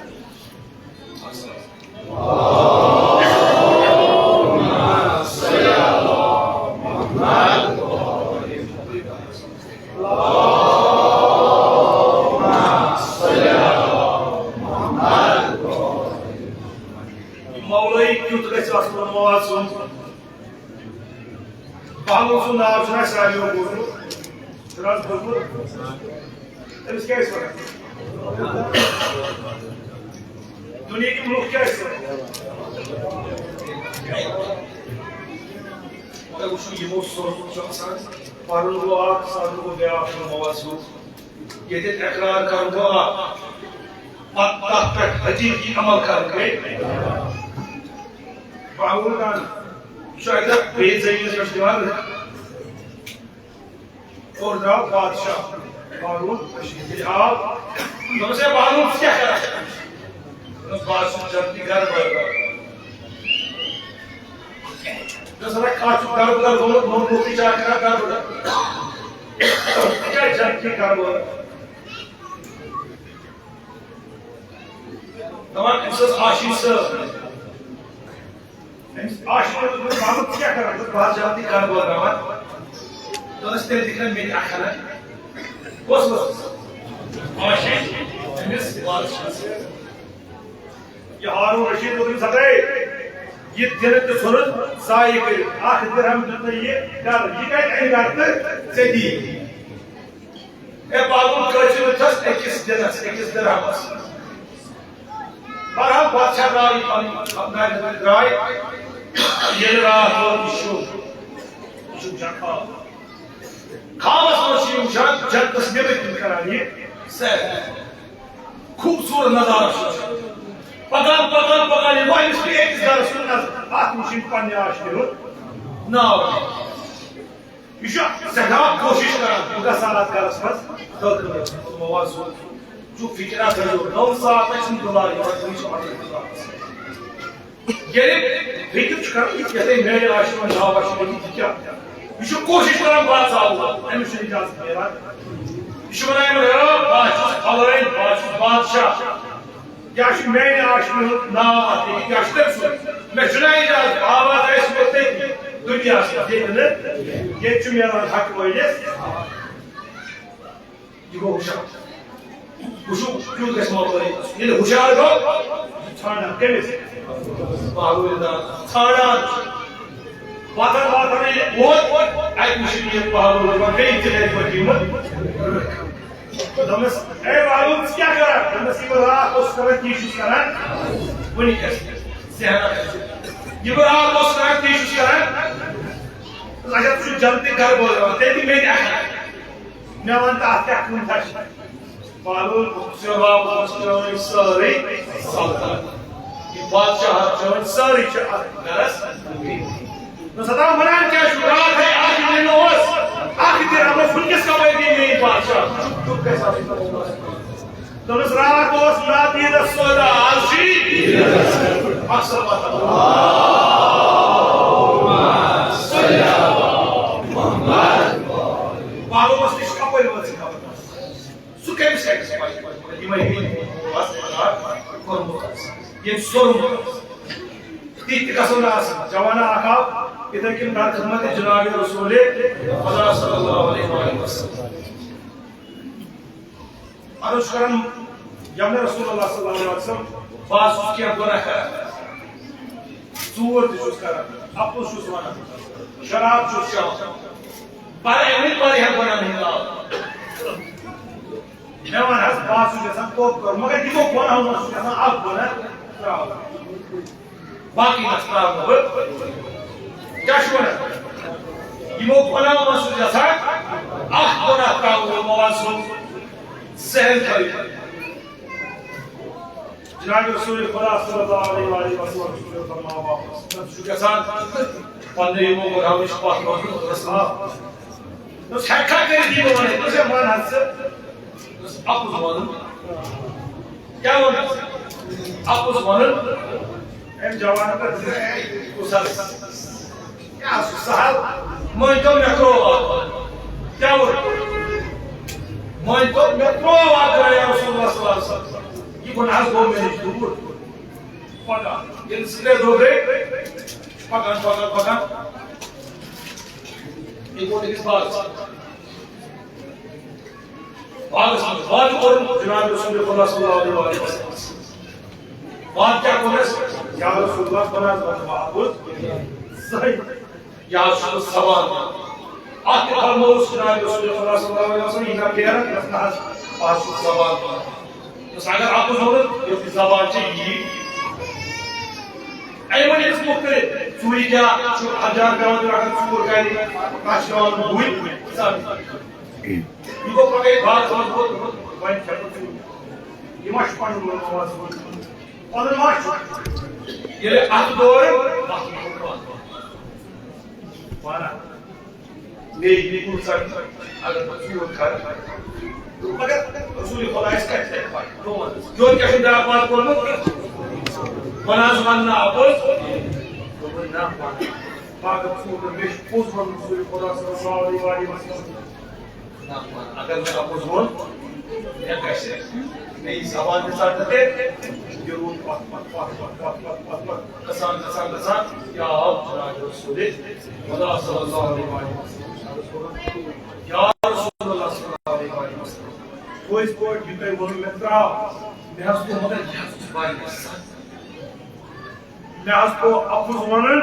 مولٲیی کیُتھ گژھِ آسُن مواد سُنٛد۔ بہلول سُنٛد ناو چھُنہٕ اَسہِ ساروِیو بوٗزمُت؟ چھُنہٕ حظ بوٗزمُت؟ أمِس کیٛاہ ٲسۍ وَنان؟ دُنیہٕکۍ لُکھ کیٛاہ ٲسۍ وَنان؟ مگر وٕچھِو، یِمو سوٗنٛچمُت چھُ آسان، پَرُن گوٚو اَکھ، سَمجُن گوٚو بیٛاکھ، یِمو آسہِ ہیوٚت۔ ییٚتٮ۪تھ اقرار کرُن گوٚو اکھ، پتہٕ تتھ پٮ۪ٹھ حقیقی عمل کرُن گٔے۔ بہلول خان، یہِ چھُ اَتہِ بیٚیہِ زٔمیٖنَس پٮ۪ٹھ دِوان۔ اور درٛاو بادشاہ بہلول، ییٚلہِ آو، دوٚپُس، "ہے بہلول، ژٕ کیٛاہ کران چھُکھ؟" دوٚپُس، "بہٕ حظ چھُس جنتی گرٕ بٲگراوان۔" دوٚپُس، "ہتا، کَتھ چھُکھ گرٕ بدل گوٚمُت، نوٚو نوٚو تہِ چھا کران گرٕ بدل؟ ژٕ کیٛازِ جنتی گرٕ بٲگراوان؟" دَپان، أمِس ٲس آشی سۭتۍ۔ أمِس آشی اوس دوٚپمُت، "بابا، ژٕ کیٛاہ کران؟" دوٚپُس، "بہٕ حظ جنتی گرٕ بٲگراوان۔" دوٚپنَس، "تیٚلہِ دِکھ مےٚ تہِ اَکھ ہنا۔" کۄس ٲس؟ آشی أمِس بادشاہَس۔ یہِ ہارون رشیٖد ووٚن تٔمِس، "ہتے، یہِ دِنہٕ تہِ ژھُنُن ضایع کٔرِتھ۔ اَکھ درہم دیُت نہٕ یہِ گرٕ۔ یہِ کَتہِ اَنہِ گرٕ تہٕ ژےٚ دِیہِ؟" ہے، پَلو کٲژِ دیُتھَس أکِس دِنَس، أکِس درہمَس۔ بہرحال، بادشاہ درٛاو یہِ پَنٕنۍ خانٛدارِ درٛاے۔ ییٚلہِ راتھ ووت، یہِ شوٚنٛگ۔ یہِ شوٚنٛگ جان خواب۔ خوابَس منٛز چھِ یہِ وٕچھان، جنتَس نیٚبٕرۍ کِنۍ کران یہِ سیر۔ خوٗبصوٗرت نظارٕ چھُ وٕچھان۔ پَکان، پَکان، پَکان، یہِ وۄنۍ أمِس بیٚیہِ أکِس گَرَس کُن نظر۔ اَتھ وٕچھِنۍ پنٛنہِ آشہِ ہُنٛد ناو۔ یہِ چھُ سٮ۪ٹھاہ کوٗشِش کران، بہٕ گژھٕ ہا اَتھ گَرَس منٛز دٲخٕل گژھُن۔ تِمو ووٚن، "سُہ چھُ فِکرا کٔرِو، نٔو ساتھ چھُنہٕ بُلاے یِوان، تُہۍ چھِو اَتھ منٛز بُلاے۔" ییٚلہِ فِکر چھُ کران، یہِ کیٛاہ تۄہہِ میٛانہِ آشہِ منٛز ناو آشہِ لیکھِتھ، یہِ کیٛاہ؟ یہِ چھُ کوٗشِش کران، بہٕ ہسا آوُس۔ أمِس چھُنہٕ اِجازت میلان۔ یہِ چھُ وَنان، "ہے، بہٕ ہا چھُس فلٲنۍ، بہٕ ہا چھُس بادشاہ۔" کیٛاہ چھُ میٛانہِ آشہِ ہُنٛد ناو اَتھ لیکھِتھ؟ کیٛاہ چھُ تٔمۍ سُنٛد؟ مےٚ چھُنہ اِجازت، آواز آسہِ وۄنۍ تٔتی دُنیاہَس منٛز، ییٚتہِ نہٕ، ییٚتہِ چھُ میلان حق وٲلِس۔ یہِ گوٚو ہُشار۔ وٕچھِو، کیُتھ گژھِ مۄکلٲیِتھ۔ ییٚلہِ ہُشار گوٚو، ژھانٛڈان کٔمِس؟ بہلول داد۔ ژھانٛڈان۔ واتان واتان ییٚلہِ ووت، اَتہِ وٕچھ یہِ بہلول دپان، بیٚیہِ تہِ گژھِ پٲٹھۍ یِمہٕ۔ دوٚپمَس، "اے بہلول، ژٕ کیٛاہ کران؟" دوٚپمَس، "یہِ بہٕ راتھ اوسُس کران، تی چھُس کران وٕنہِ کیٛاہ ذہنَس منٛز۔ یہِ بہٕ راتھ اوسُس کران، تی چھُس کران۔" دوٚپمَس، "اچھا، ژٕ چھُکھ جنتی گرٕ بٲگراوان، تیٚلہِ دِ مےٚ تہِ اکھ۔" مےٚ وَن تہٕ اَتھ کیٛاہ قۭمتھا چھِ؟ بہلول، بہٕ چھُس راتھ اوسُس چٲنۍ سٲرٕے سلطنت۔ یہِ بادشاہت چٲنۍ سٲرٕے چھِ اَتھ گرَس منٛز۔ نہ سا، دَپان وَنان کیٛاہ چھُ؟ راتھ ہے اَکھ دِنہٕ اوس، اَکھ دِنہٕ اوس، وٕنکیٚس کَپٲرۍ گٔے میٛٲنۍ بادشاہ؟ چُپ، چُپ گژھِ آسُن۔ دوٚپنَس، راتھ اوس نادیٖدَس سودا، آز چھُ یہِ۔ اَصٕل پَتہ۔ پَلوَس نِش کَپٲرۍ وٲژ یہِ خبر؟ سُہ کٔمِس اَتھِس پَزِ؟ یِمَے بَس کوٚرمُت۔ ییٚمۍ سوٚرمُت۔ تِتہِ تہِ گژھو نہٕ آسٕنۍ۔ جوانا اکھ آو، یِتھَے کٔنۍ در خدمت جناب رسول خدا صلی اللہ علیہ وآلہ وسلم۔ عرض چھُ کران، یَمنہٕ رسول اللہ صلی اللہ علیہ وسلم، بہٕ حظ چھُس کینٛہہ گۄناہ کران۔ ژوٗر تہِ چھُس کران، اَپُز چھُس وَنان، شراب چھُس چٮ۪وان۔ پَرٕ اَمہِ پَرٕ ہٮ۪کہٕ بہٕ نہٕ ہِنٛدراو۔ مےٚ وَن حظ، بہٕ حظ چھُس یَژھان توبہٕ کَرُن، مگر یِمو گۄناہو منٛز چھُس یَژھان اَکھ گۄناہ ترٛاوُن۔ باقٕے نَس ترٛاوٕ نہٕ بہٕ۔ کیٛاہ چھُ وَنان؟ یِمو گۄناہو منٛز چھُس یَژھان اَکھ گۄناہ ترٛاوُن، یِمو حظ سُہ سہل تھٲوِتھ۔ جناب رسول خدا صلی اللہ علیہ وآلہ وسلم چھُ فرماوان واپس۔ ژٕ چھُکھ یَژھان پننہِ یِمو گۄناہو نِش پتھ روزُن، دوٚپُس، آ۔ دوٚپُس، ہٮ۪ککھا کٔرِتھ یہِ بہٕ وَنَے؟ دوٚپُس، ہے، وَن حظ ژٕ۔ دوٚپُس، اَپُز وَنُن۔ کیٛاہ وَنُن؟ اَپُز وَنُن۔ أمۍ جوانَن پٮ۪ٹھ وُچھ، کُس حظ؟ کیٛاہ سُہ سہل؟ مٲنۍ تو مےٚ ترٛوو اَتھ۔ کیٛاہ ووٚن؟ مٲنۍ تو مےٚ ترٛوو اَتھ، یا رسول اللہ صلی اللہ علیہ وسلم۔ یہِ گۄناہ حظ گوٚو مےٚ نِش دوٗر۔ پَکان۔ ییٚلہِ سُہ ترٛےٚ دۄہ گٔے، پَکان، پَکان، پَکان۔ یہِ ووت أکِس باغَس۔ باغس منٛز وعدٕ کوٚرُن جناب رسول خدا صلی اللہ علیہ وآلہ وسلم۔ وعدٕ کیٛاہ کوٚر اَسہِ؟ یا رسول اللہ، بہٕ نہ حظ وَنہٕ وۄنۍ اَپُز زٕہٕنۍ۔ یہِ حظ چھُس بہٕ زبان دِوان۔ اَتھ تہِ فرمووُس جناب رسول خدا صلی اللہ علیہ وسلم، یہِ نہ پھیرَن، یَتھ نہ حظ، بہٕ حظ چھُس زبان دِوان۔ دوٚپُس، اگر اَپُز ووٚنُن، یۄس یہِ زبان چھِ، یہِ یی۔ اَمہِ وۄنۍ أمِس مُختٔلِف، ژوٗرِ کیٛاہ چھُ حجار پٮ۪وان دیُن، اگر ژوٗر کَرِ، تَتھ چھِ پٮ۪وان بُے۔ یہِ گوٚو پَگاہ یہِ باغَس منٛز ووت، وۄنۍ کھٮ۪مو ژوٗر۔ یہِ ما چھُ پَنُن ووٚنمُت؟ پَنُن ما چھُ؟ ییٚلہِ اَتھ دورٕ، اَتھ دورٕ۔ وَنان۔ مے یہِ کُن ژَٹ، اگر بہٕ ژوٗر کَرٕ۔ مگر رسول خۄدایَس کَتہِ تَرِ پَے؟ یورٕ کیٛاہ چھُ بیٛاکھ وَتھ کوٚرمُت؟ وَنان حظ وَن نہٕ اَپُز۔ دوٚپُن، نہ، وَن۔ بہٕ اگر ژوٗر کَرٕ، مےٚ چھُ پوٚز وَنُن رسول خۄدا صلی اللہ علیہ وسلم۔ نہ، وَن۔ اگر مےٚ اَپُز ووٚن، مےٚ گژھِ۔ مےٚ یہِ زبان تہِ ژَٹنہٕ تہِ، یہِ روٗد پَتھ، پَتھ، پَتھ۔ گژھان، گژھان، گژھان، یہِ آو جناب رسول خدا صلی اللہ علیہ وسلم۔ یا رسول اللہ صلی اللہ علیہ وسلم، پٔزۍ پٲٹھۍ یہِ تۄہہِ ووٚنوٕ مےٚ ترٛاو، مےٚ حظ کوٚر، مگر یہِ حظ اوس واریاہ سخت۔ مےٚ حظ کوٚر اَپُز وَنُن،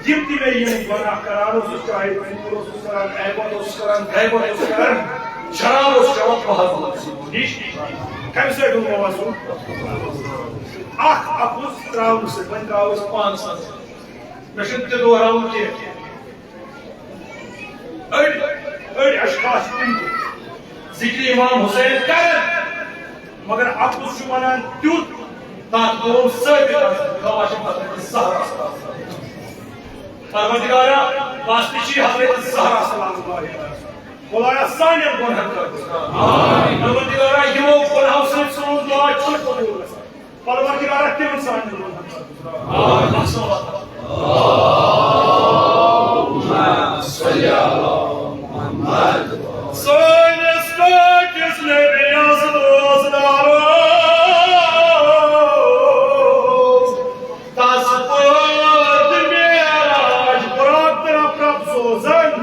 یِم تہِ مےٚ یِم گۄناہ کران اوسُس، چاہے ژوٗر اوسُس کران، عیبت اوسُس کران، غیبت اوسُس کران، شراب اوسُس چٮ۪وان، بہٕ حظ ووتُس یِمَن نِش۔ کَمہِ سۭتۍ اوٚن مےٚ وَسُن؟ اَکھ اَپُز ترٛاونہٕ سۭتۍ، وۄنۍ ترٛاوو أسۍ پانَس منٛز۔ مےٚ چھُنہٕ تہِ دۄہراوُن کینٛہہ۔ أڑۍ، أڑۍ اشخاص چھِ تِم تہِ ذِکرِ امام حسین کران، مگر اَپُز چھُ وَنان تیُتھ، تَتھ گوٚو ثٲبِت آسان، گواہ چھِ حضرت زہرا۔ پروردگارا، بس تہِ چھِ حضرت زہرا سلام اللہ علیہا۔ خدایا، سانٮ۪ن گۄنہَن کر غفران۔ پروردگارا، یِمو گۄنہو سۭتۍ سون دُعا چھُنہٕ قبوٗل گژھان۔ پروردگارا، تِمن سانٮ۪ن گۄنہَن کر غفران۔ آمین۔ سٲنِس پٲکِس نبیَس دوستدارو، تَس پٲدٕ معراج برٛونٛہہ طرف رب سوزن۔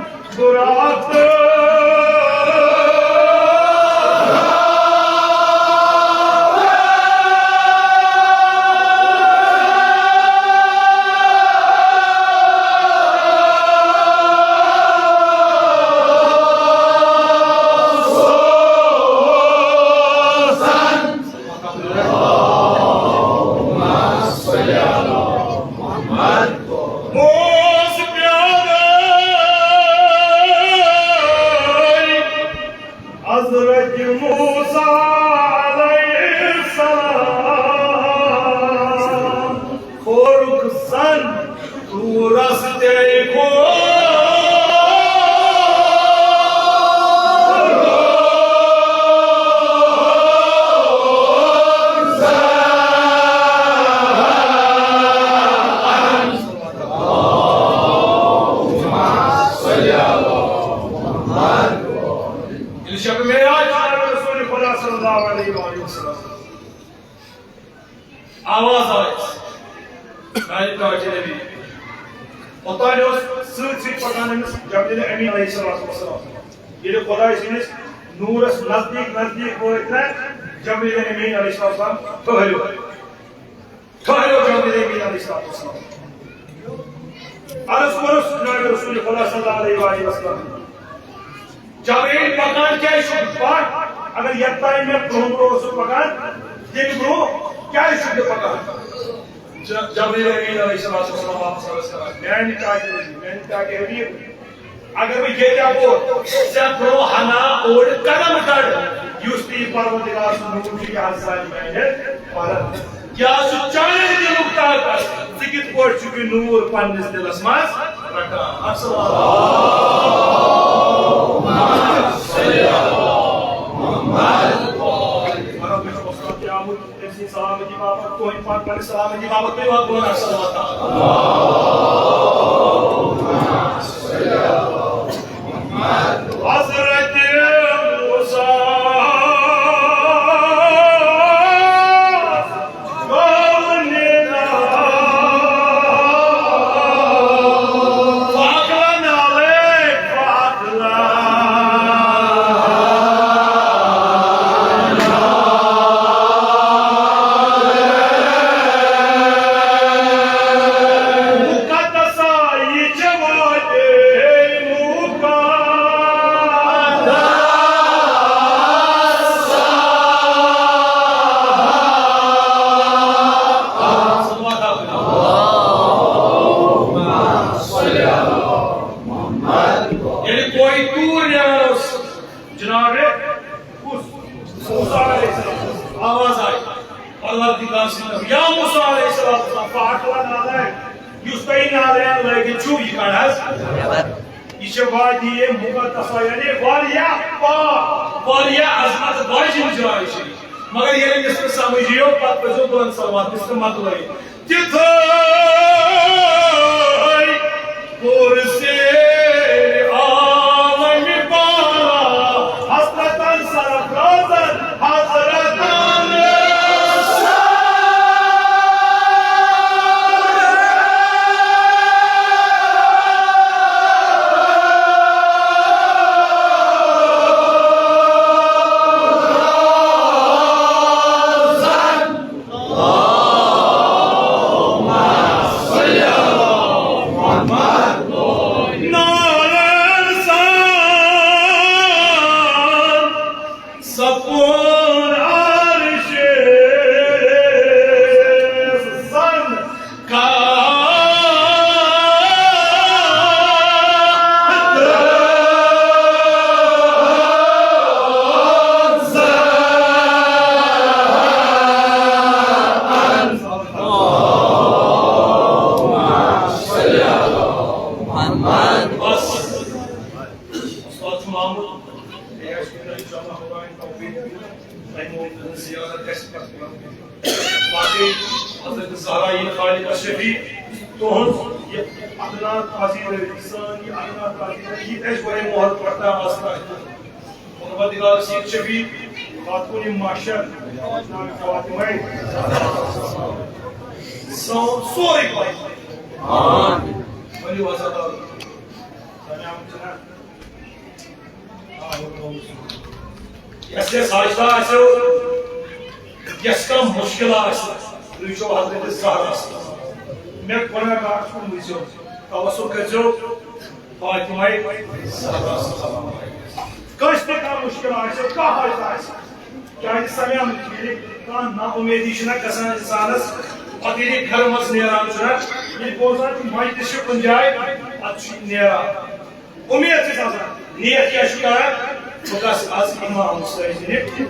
موسیٰ پیارے حضرت موسیٰ علیہ السلام کھورُکھ زن طورس تے کھور۔ ییٚلہِ شب معراج آو رسول خدا صلی اللہ علیہ وآلہ وسلم، آواز آیس میانہِ تاج نبی۔ اوٚتانۍ اوس سۭتۍ سۭتۍ پکان أمِس جبرائیل امین علیہ الصلوۃ والسلام۔ ییٚلہِ خداے سٕنٛدِس نوٗرس نزدیٖک نزدیٖک وٲتۍ نا، جبرائیل امین علیہ السلام ٹھٔہریو۔ ٹھٔہرِو جبرائیل امین علیہ الصلوۃ والسلام۔ عرض کوٚرُس جناب رسول خدا صلی اللہ علیہ وآلہ وسلم۔ جبرائیل پکان کیٛازِ چھُ پتھ؟ اگر یتھ تام مےٚ برونٛہہ برونٛہہ اوسُس پکان، ییٚمہِ برونٛہہ کیٛازِ چھُ یہِ پکان؟ ج-، جبرائیل امین علیہ الصلوۃ والسلام واپس عرض کران، میانہِ ٹاٹہِ نبی، میانہِ ٹاٹہِ حبیب، اگر بہٕ ییٚتہِ اَپور ژےٚ برونٛہہ ہنا اوٚڑ قدم کَڑٕ، یُس تہِ یہِ پروردگار سُنٛد نوٗر چھُ، یہِ حظ زالہِ میانہِ پَرن۔ یہِ حظ چھُ چانہِ دِلُک طاقت، ژٕ کِتھ پٲٹھۍ چھُکھ یہِ نوٗر پننِس دِلس منٛز رَٹان؟ السلام۔ تٔمۍ سٕنٛدِ سلامتی باپتھ، تُہٕنٛدِ پتہٕ پننہِ سلامتی باپتھ تُہۍ واتناوان اکھ صلوات۔ حضرت موسیٰ ییٚلہِ کوہِ طور نیران اوس، جناب، کُس؟ موسیٰ علیہ السلام۔ آواز آیہِ پروردگار سٕنٛدِ طرفہٕ، یا موسیٰ علیہ السلام، فاٹلہ نعلین، یُس تۄہہِ نعلین لٲگِتھ چھُو، یہِ کڑ حظ۔ یہِ چھِ وادی مقدسہ، یعنی واریاہ پاک، واریاہ عظمت واجیٚنۍ جاے چھِ۔ مگر ییٚلہِ أمِس نہٕ سمجھ یِیو، پتہٕ پٔرۍزیو بُلند صلوات، أمِس نہٕ مۄکلٲیِتھ۔ تِتھٲے کوٚر سیرِ عالمِ بالا، حضرتن سرفرازن، حضرتن۔ نالن سان سپُن عرشِ سن۔ استاد چھُ آمُت، بیٚیہِ آسہِ کُنہِ جایہِ جمع ہوا، توفیق دیُن، تۄہہِ موجوٗدن زیارت گژھِ پتہٕ یِمن۔ باقٕے حضرت زہرا یِن خالق شفیع، تُہُنٛد یہِ ادنا تعزیت، سٲنۍ یہِ ادنا تعزیت، یہِ تہِ اَسہِ گۄڈَے مۄہر پڑتا آستا۔ پروردگار سید شفیع، خاتون محشر، فاطمہ، سو-، سورُے پاے۔ ؤلِو حضرت۔ یۄس یۄس حاجتہ آسیو، یۄس کانٛہہ مُشکل آسہِ، تُہۍ چھِو حضرت زہرا۔ مےٚ گۄناہ گار چھُ، ؤنۍزیو، توسل کٔرۍزیو فاطمہ زہرا۔ کٲنٛسہِ تہِ کانٛہہ مُشکل آسہِ، کانٛہہ حاجتہ آسہِ، کیٛازِ سمے آمُت چھُ، ییٚلہِ کانٛہہ نا اُمیدی چھِنہ گژھان اِنسانَس، پَتہٕ ییٚلہِ گرٕ منٛز نیران چھُنہ، ییٚلہِ بوزان چھُ مجلس چھِ کُنہِ جایہِ، پَتہٕ چھُ یہِ نیران۔ اُمید چھِ آسان، نیت کیٛاہ چھُ کران؟ بہٕ گژھٕ آز اِمام حُسین سٕنٛدِ۔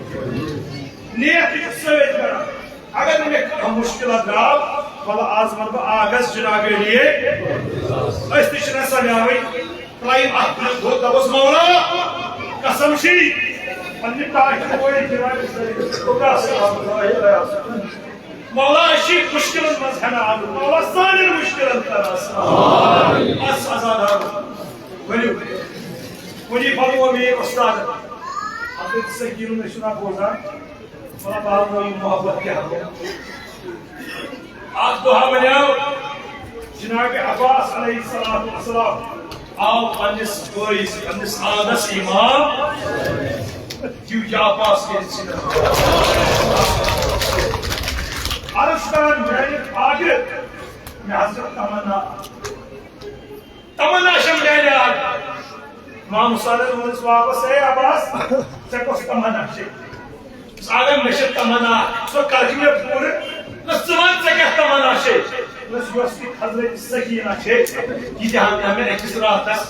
نیت تہِ چھُ سۭتۍ کران۔ اگر نہٕ مےٚ کانٛہہ مُشکِلات درٛاو، وَلہٕ آز وَنہٕ بہٕ، آ، گژھ جناب علی۔ أسۍ تہِ چھِنہ سَمجھاوٕنۍ، ترٛایہِ اَتھ منٛز دۄد، دَپُس، مولا، قسم چھِی، پننہِ ٹاٹھہِ وٲیِتھ جناب علی۔ مولا، أسۍ چھِ مُشکِلن منٛز ہٮ۪نہٕ آمٕتۍ۔ مولا، سانٮ۪ن مُشکِلن کر آسان۔ بس، آزاد آو۔ ؤلِو۔ کُنہِ پھلو مے اُستاد۔ حضرت سکیٖنُن ٲسِو نا بوزان۔ مولا، بہٕ ہاوو یہِ محبت کیٛاہ گوٚو۔ اکھ دۄہا وَنیو جناب عباس علیہ الصلوۃ والسلام۔ آو پننِس بٲیِس، پننِس آدس ایمان دیو یا عباس کے سیدھا۔ عرض کران میانہِ آگرٕ، مےٚ حضرت تمنا، تمنا چھم میانہِ آگرٕ۔ امام حسینن ووٚنُس واپس، "اے عباس، ژےٚ کۄس تمنا چھے؟" اگر مےٚ چھِ تمنا، سۄ کَرِ مےٚ پوٗرٕ۔ نہ، ژٕ وَن، ژےٚ کیٛاہ تمنا چھے؟ نہ، یۄس یہِ حضرت سکینہ چھے، یہِ تہِ ہاو مےٚ أکِس راتَس۔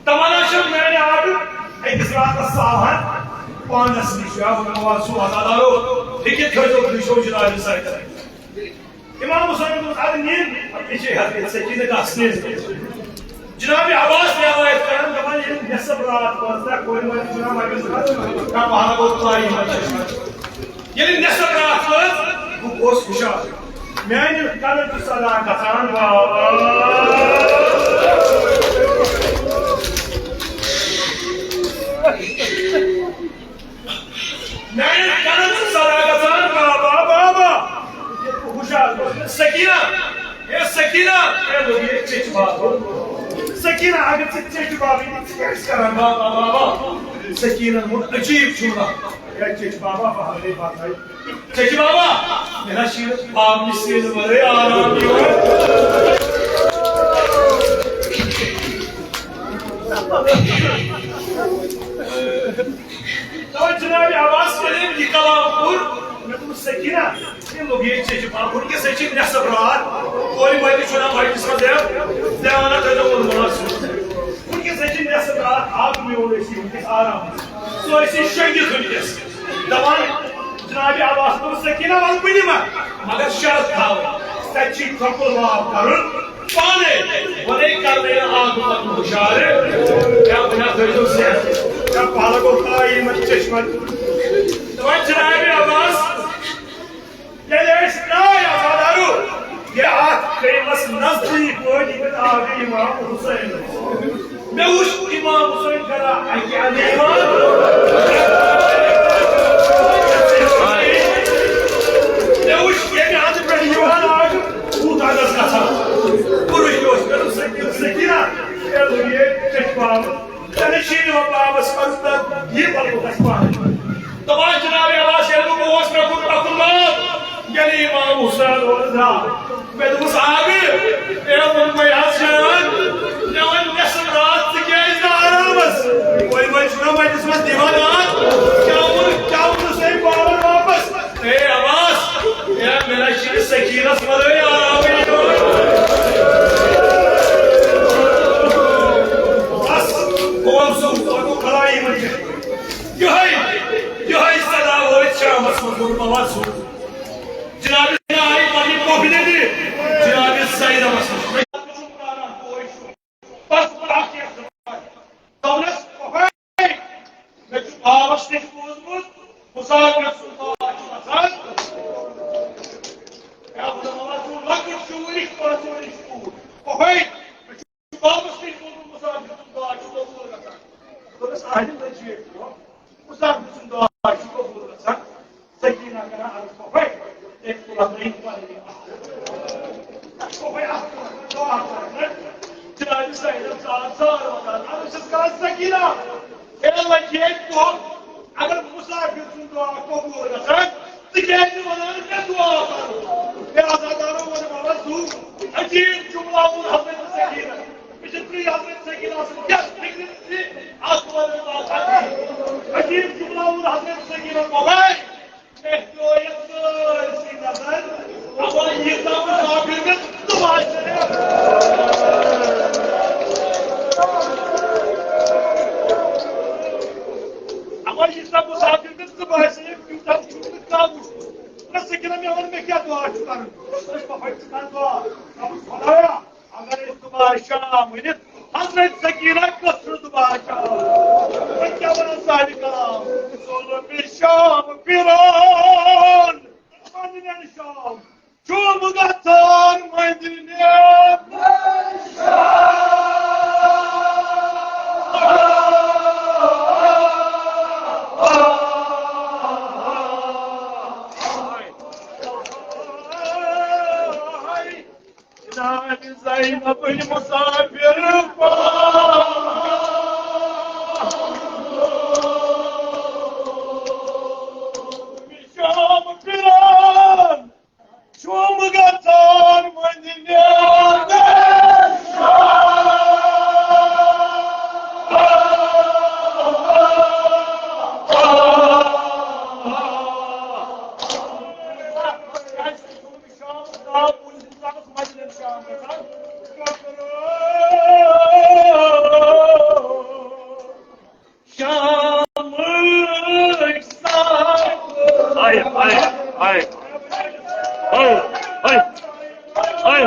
تمنا چھِ میٛانہِ آبہٕ أکِس راتَس ساوہَن پانَس نِش۔ یا وَنو سُہ وَزادارو، ہیٚکِتھ تھٲیزیو تُہۍ چھو جنابِ سۭتۍ۔ امام حسین دوٚپُس، "اَدٕ نِن، یہِ چھے حضرت سکینہ گژھنہِ۔" جناب عباس رِوایت کران، دَپان، ییٚلہِ نٮ۪صٕف راتھ وٲژ، نہ کورِ وٲلۍ چھُنہ مَجلِس منٛز، نہ پَہرٕ گوٚو تُلاری مَجلِس منٛز۔ ییٚلہِ نٮ۪صٕف راتھ وٲژ، بہٕ گوس ہُشار۔ میٛانٮ۪ن کَنَن چھُ صدا گژھان، بابا۔ میانٮ۪ن کَنَن چھُ صدا گژھان، بابا، بابا۔ ییٚلہِ بہٕ ہُشار گوس، سکینہ، اے سکینہ، اے ؤری، اے چیٚچہِ بابا۔ سکینہ، اگر ژٕ چیٚچہِ بابا یہِ، ژٕ کیٛاہ چھِ کران، بابا، بابا؟ سکینہ ووٚن عجیٖب جملہ، اے چیٚچہِ بابا، بہٕ ہاوے پَتہٕ۔ چیٚچہِ بابا، مےٚ نہ چھِ یہِ بابنہِ سیٖنہٕ وَرٲے آرام یِوان۔ تو جناب عباس ییٚلہِ أمۍ یہِ کلام کوٚر، مےٚ دوٚپُس، سکینہ، یہِ لوٚگ ییٚتہِ ژےٚ چھِ پَرُن، وٕنکیٚس ہے چھِ نٮ۪صٕف راتھ، کورِ وٲلۍ تہِ چھُنہ مَجلِس منٛز یِوان، دیوانہ تھٲیزیو ووٚنمُت آسہِ۔ وٕنکیٚس ہے چھِ نٮ۪صٕف راتھ، اَکھ میوٗل ٲسی وٕنکیٚس آرام۔ سُہ ٲسی شۄنٛگِتھ وٕنکیٚس۔ دَپان، جناب عباس دوٚپُس، سکینہ، وَلہٕ بہٕ نِمَکھ، مگر شرط تھاوٕ، تَتہِ چھِ ٹھۄکُر معاف کَرُن۔ پانے ونے کرنے آگ پتن ہشار، کیا بنا تھٲیزیو سیٚہ، کیا پالگو تائی من چشمن۔ دپان جناب عباس، ییٚلہِ أسۍ درٛاے عزادارو، یہِ اَتھ خیمس نزدیٖک وٲتۍ، ییٚتٮ۪تھ آو امام حسین۔ مےٚ وُچھ امام حسین کران اکہِ اندٕ یِوان۔ مےٚ وُچھ ییٚمہِ اندٕ پٮ۪ٹھ یِوان آز کوٗتاہ گژھِ گژھان۔ بُرُے اوس مےٚ دوٚپ، سکیٖنہ، سکیٖنہ، مےٚ دوٚپ، یے ژےٚ چھُ پاوُن۔ ژےٚ نَے چھُے نہٕ وۄنۍ پاوَس منٛز تہٕ یہِ پَلو گژھِ پانَے۔ دَپان جناب عباس، ییٚلہِ بہٕ گوس، مےٚ کوٚر پَکُن باب، ییٚلہِ امام حسین اورٕ درٛاو۔ مےٚ دوٚپُس، آ، مےٚ، مےٚ ووٚن، مےٚ حظ جان، مےٚ ووٚن، مےٚ سۭتۍ راتھ ژٕ کیٛازِ نہٕ آرامس؟ وۄنۍ، وۄنۍ چھُنہ مجلس منٛز دِوان راتھ؟ کیٛاہ ووٚن، کیٛاہ ووٚنُس أمۍ پاور واپس؟ اے عباس، اے مےٚ نہ چھِ سکیٖنس منٛز آرامٕے یِوان۔ بس، بہٕ وَنہٕ سُہ، بہٕ وَنہٕ بَلایی منٛز۔ یِہوٚے، یِہوٚے صدا وٲتۍ شامس منٛز، ووٚن بابا سُہ۔ جناب آئی پننہِ پۄپھِ دِتھ جناب سیدس نِش۔ بس اکھ یتھ دوٚپنس، پۄپھے، مےٚ چھُ بابس نِش بوٗزمُت، مسافر سُنٛد دعا چھُ گژھان۔ ہے، بہٕ دَپہٕ، وَلہٕ، ژٕ لۄکُٹ شُر، یہِ چھُ پانٛژھ ؤرِش کوٗر۔ پۄپھے، مےٚ چھُ بابس نِش بوٗزمُت، مسافر سُنٛد دعا چھُ قبوٗل گژھان۔ دوٚپنس، اہلہِ مجید چھُ۔ مسافر سُنٛد دعا چھُ قبوٗل گژھان۔ سکیٖنہ کران عرض، پۄپھے، تٔمۍ تُل اَتھ نٔے پَلو۔ پۄپھے اَتھ تُل اَتھ دعا کران۔ جناب سیدم سار سار وَنان، عرض چھَس کران، سکیٖنہ، ہے لَگہِ ییٚتہِ دۄہ، اگر مسافر سُنٛد دعا قبوٗل گژھان، ژٕ کیٛازِ نہٕ وَنان مےٚ دعا پَرُن؟ ہے عزادارو ووٚن، بابا، سُہ عجیٖب جملہ ووٚن حضرت سکیٖنہ۔ مےٚ چھِ پرٛے حضرت سکیٖنہ سٕنٛز یَتھ فِکرِ زِ اَتھ وَنان بابا۔ عجیٖب جملہ ووٚن حضرت سکیٖنہ، بابا، مےٚ پیوٚو یَتھ سٲرسٕے نظر۔ اَما ییٖژاہ مسافر مےٚ ژٕ باسے۔ اَما ییٖژاہ مسافر مےٚ ژٕ باسے، تیوٗتاہ چھُنہٕ مےٚ کانٛہہ وٕچھمُت۔ نہ سکیٖنہ، مےٚ وَن، مےٚ کیٛاہ دُعا چھُ کَرُن؟ أسۍ پَکو، أسۍ چھِ کَران دُعا۔ دوٚپُس، خۄدایا، اگر أسۍ دُبارٕ شام أنِتھ، حضرت سکیٖنہ گٔژھ نہٕ دُبارٕ شام۔ وۄنۍ کیٛاہ وَنان سانہِ کلام؟ ظُلمِ شام پھِران، پنٛنٮ۪ن شام، چھُم گژھان مٔنٛزِلہِ۔ جناب زینب مسافر پا۔ شام پھران، چھُم گژھان وۄنۍ نیرُن۔ شامٕکۍ ساعت۔ ہاے، ہاے، ہاے۔ ہاے، ہاے، ہاے۔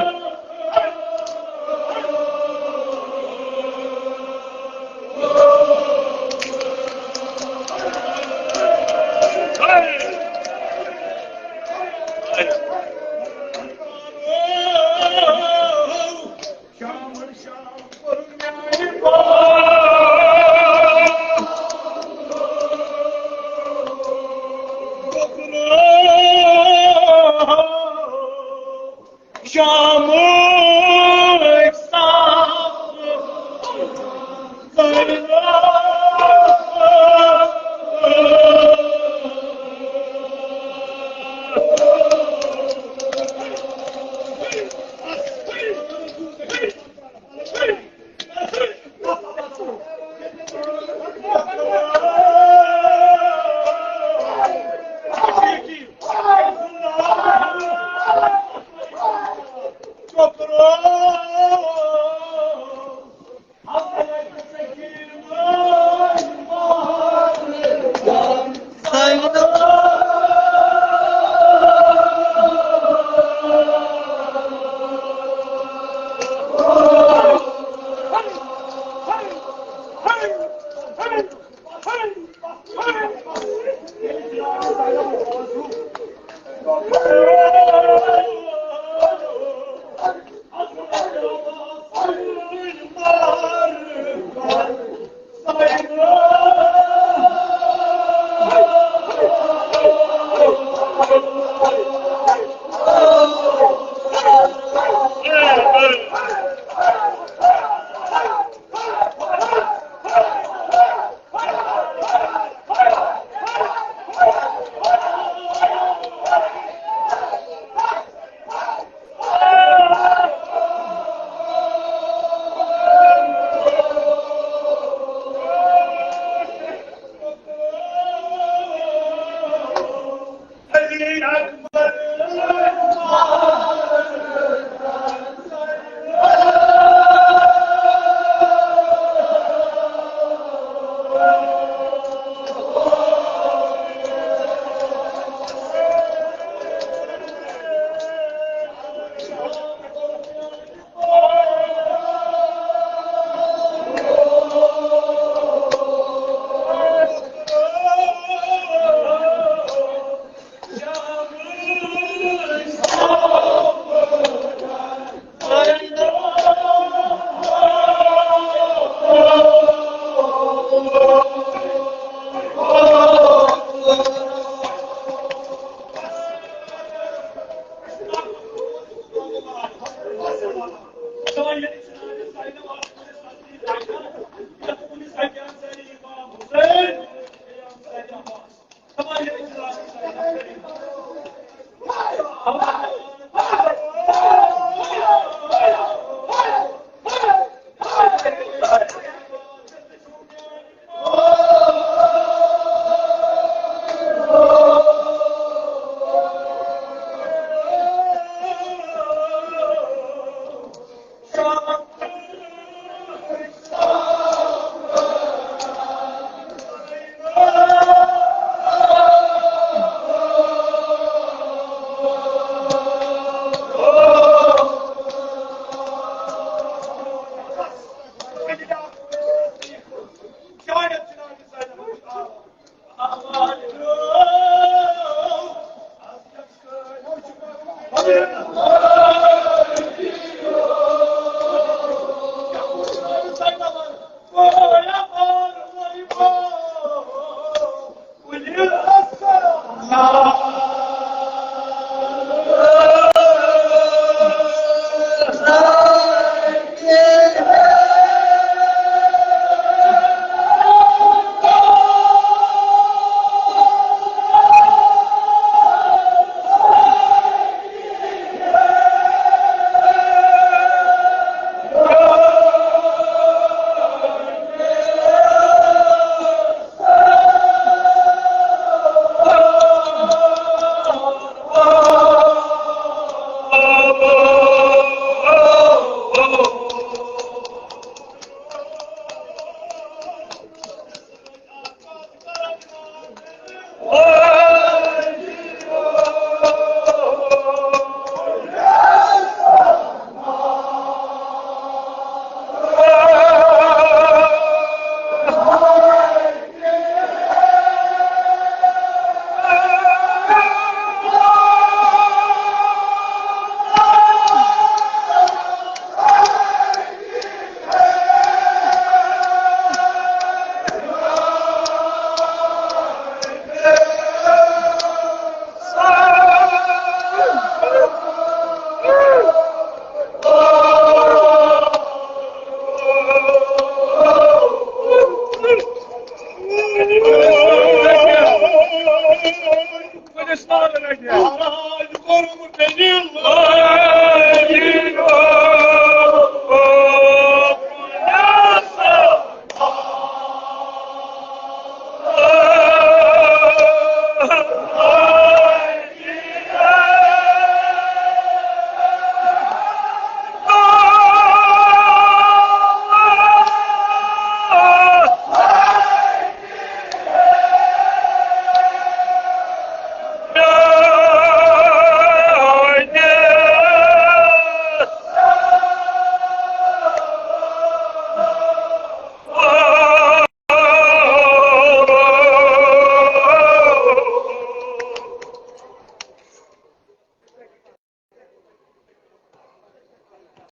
مہراز کوٚرُم دٔلیٖل۔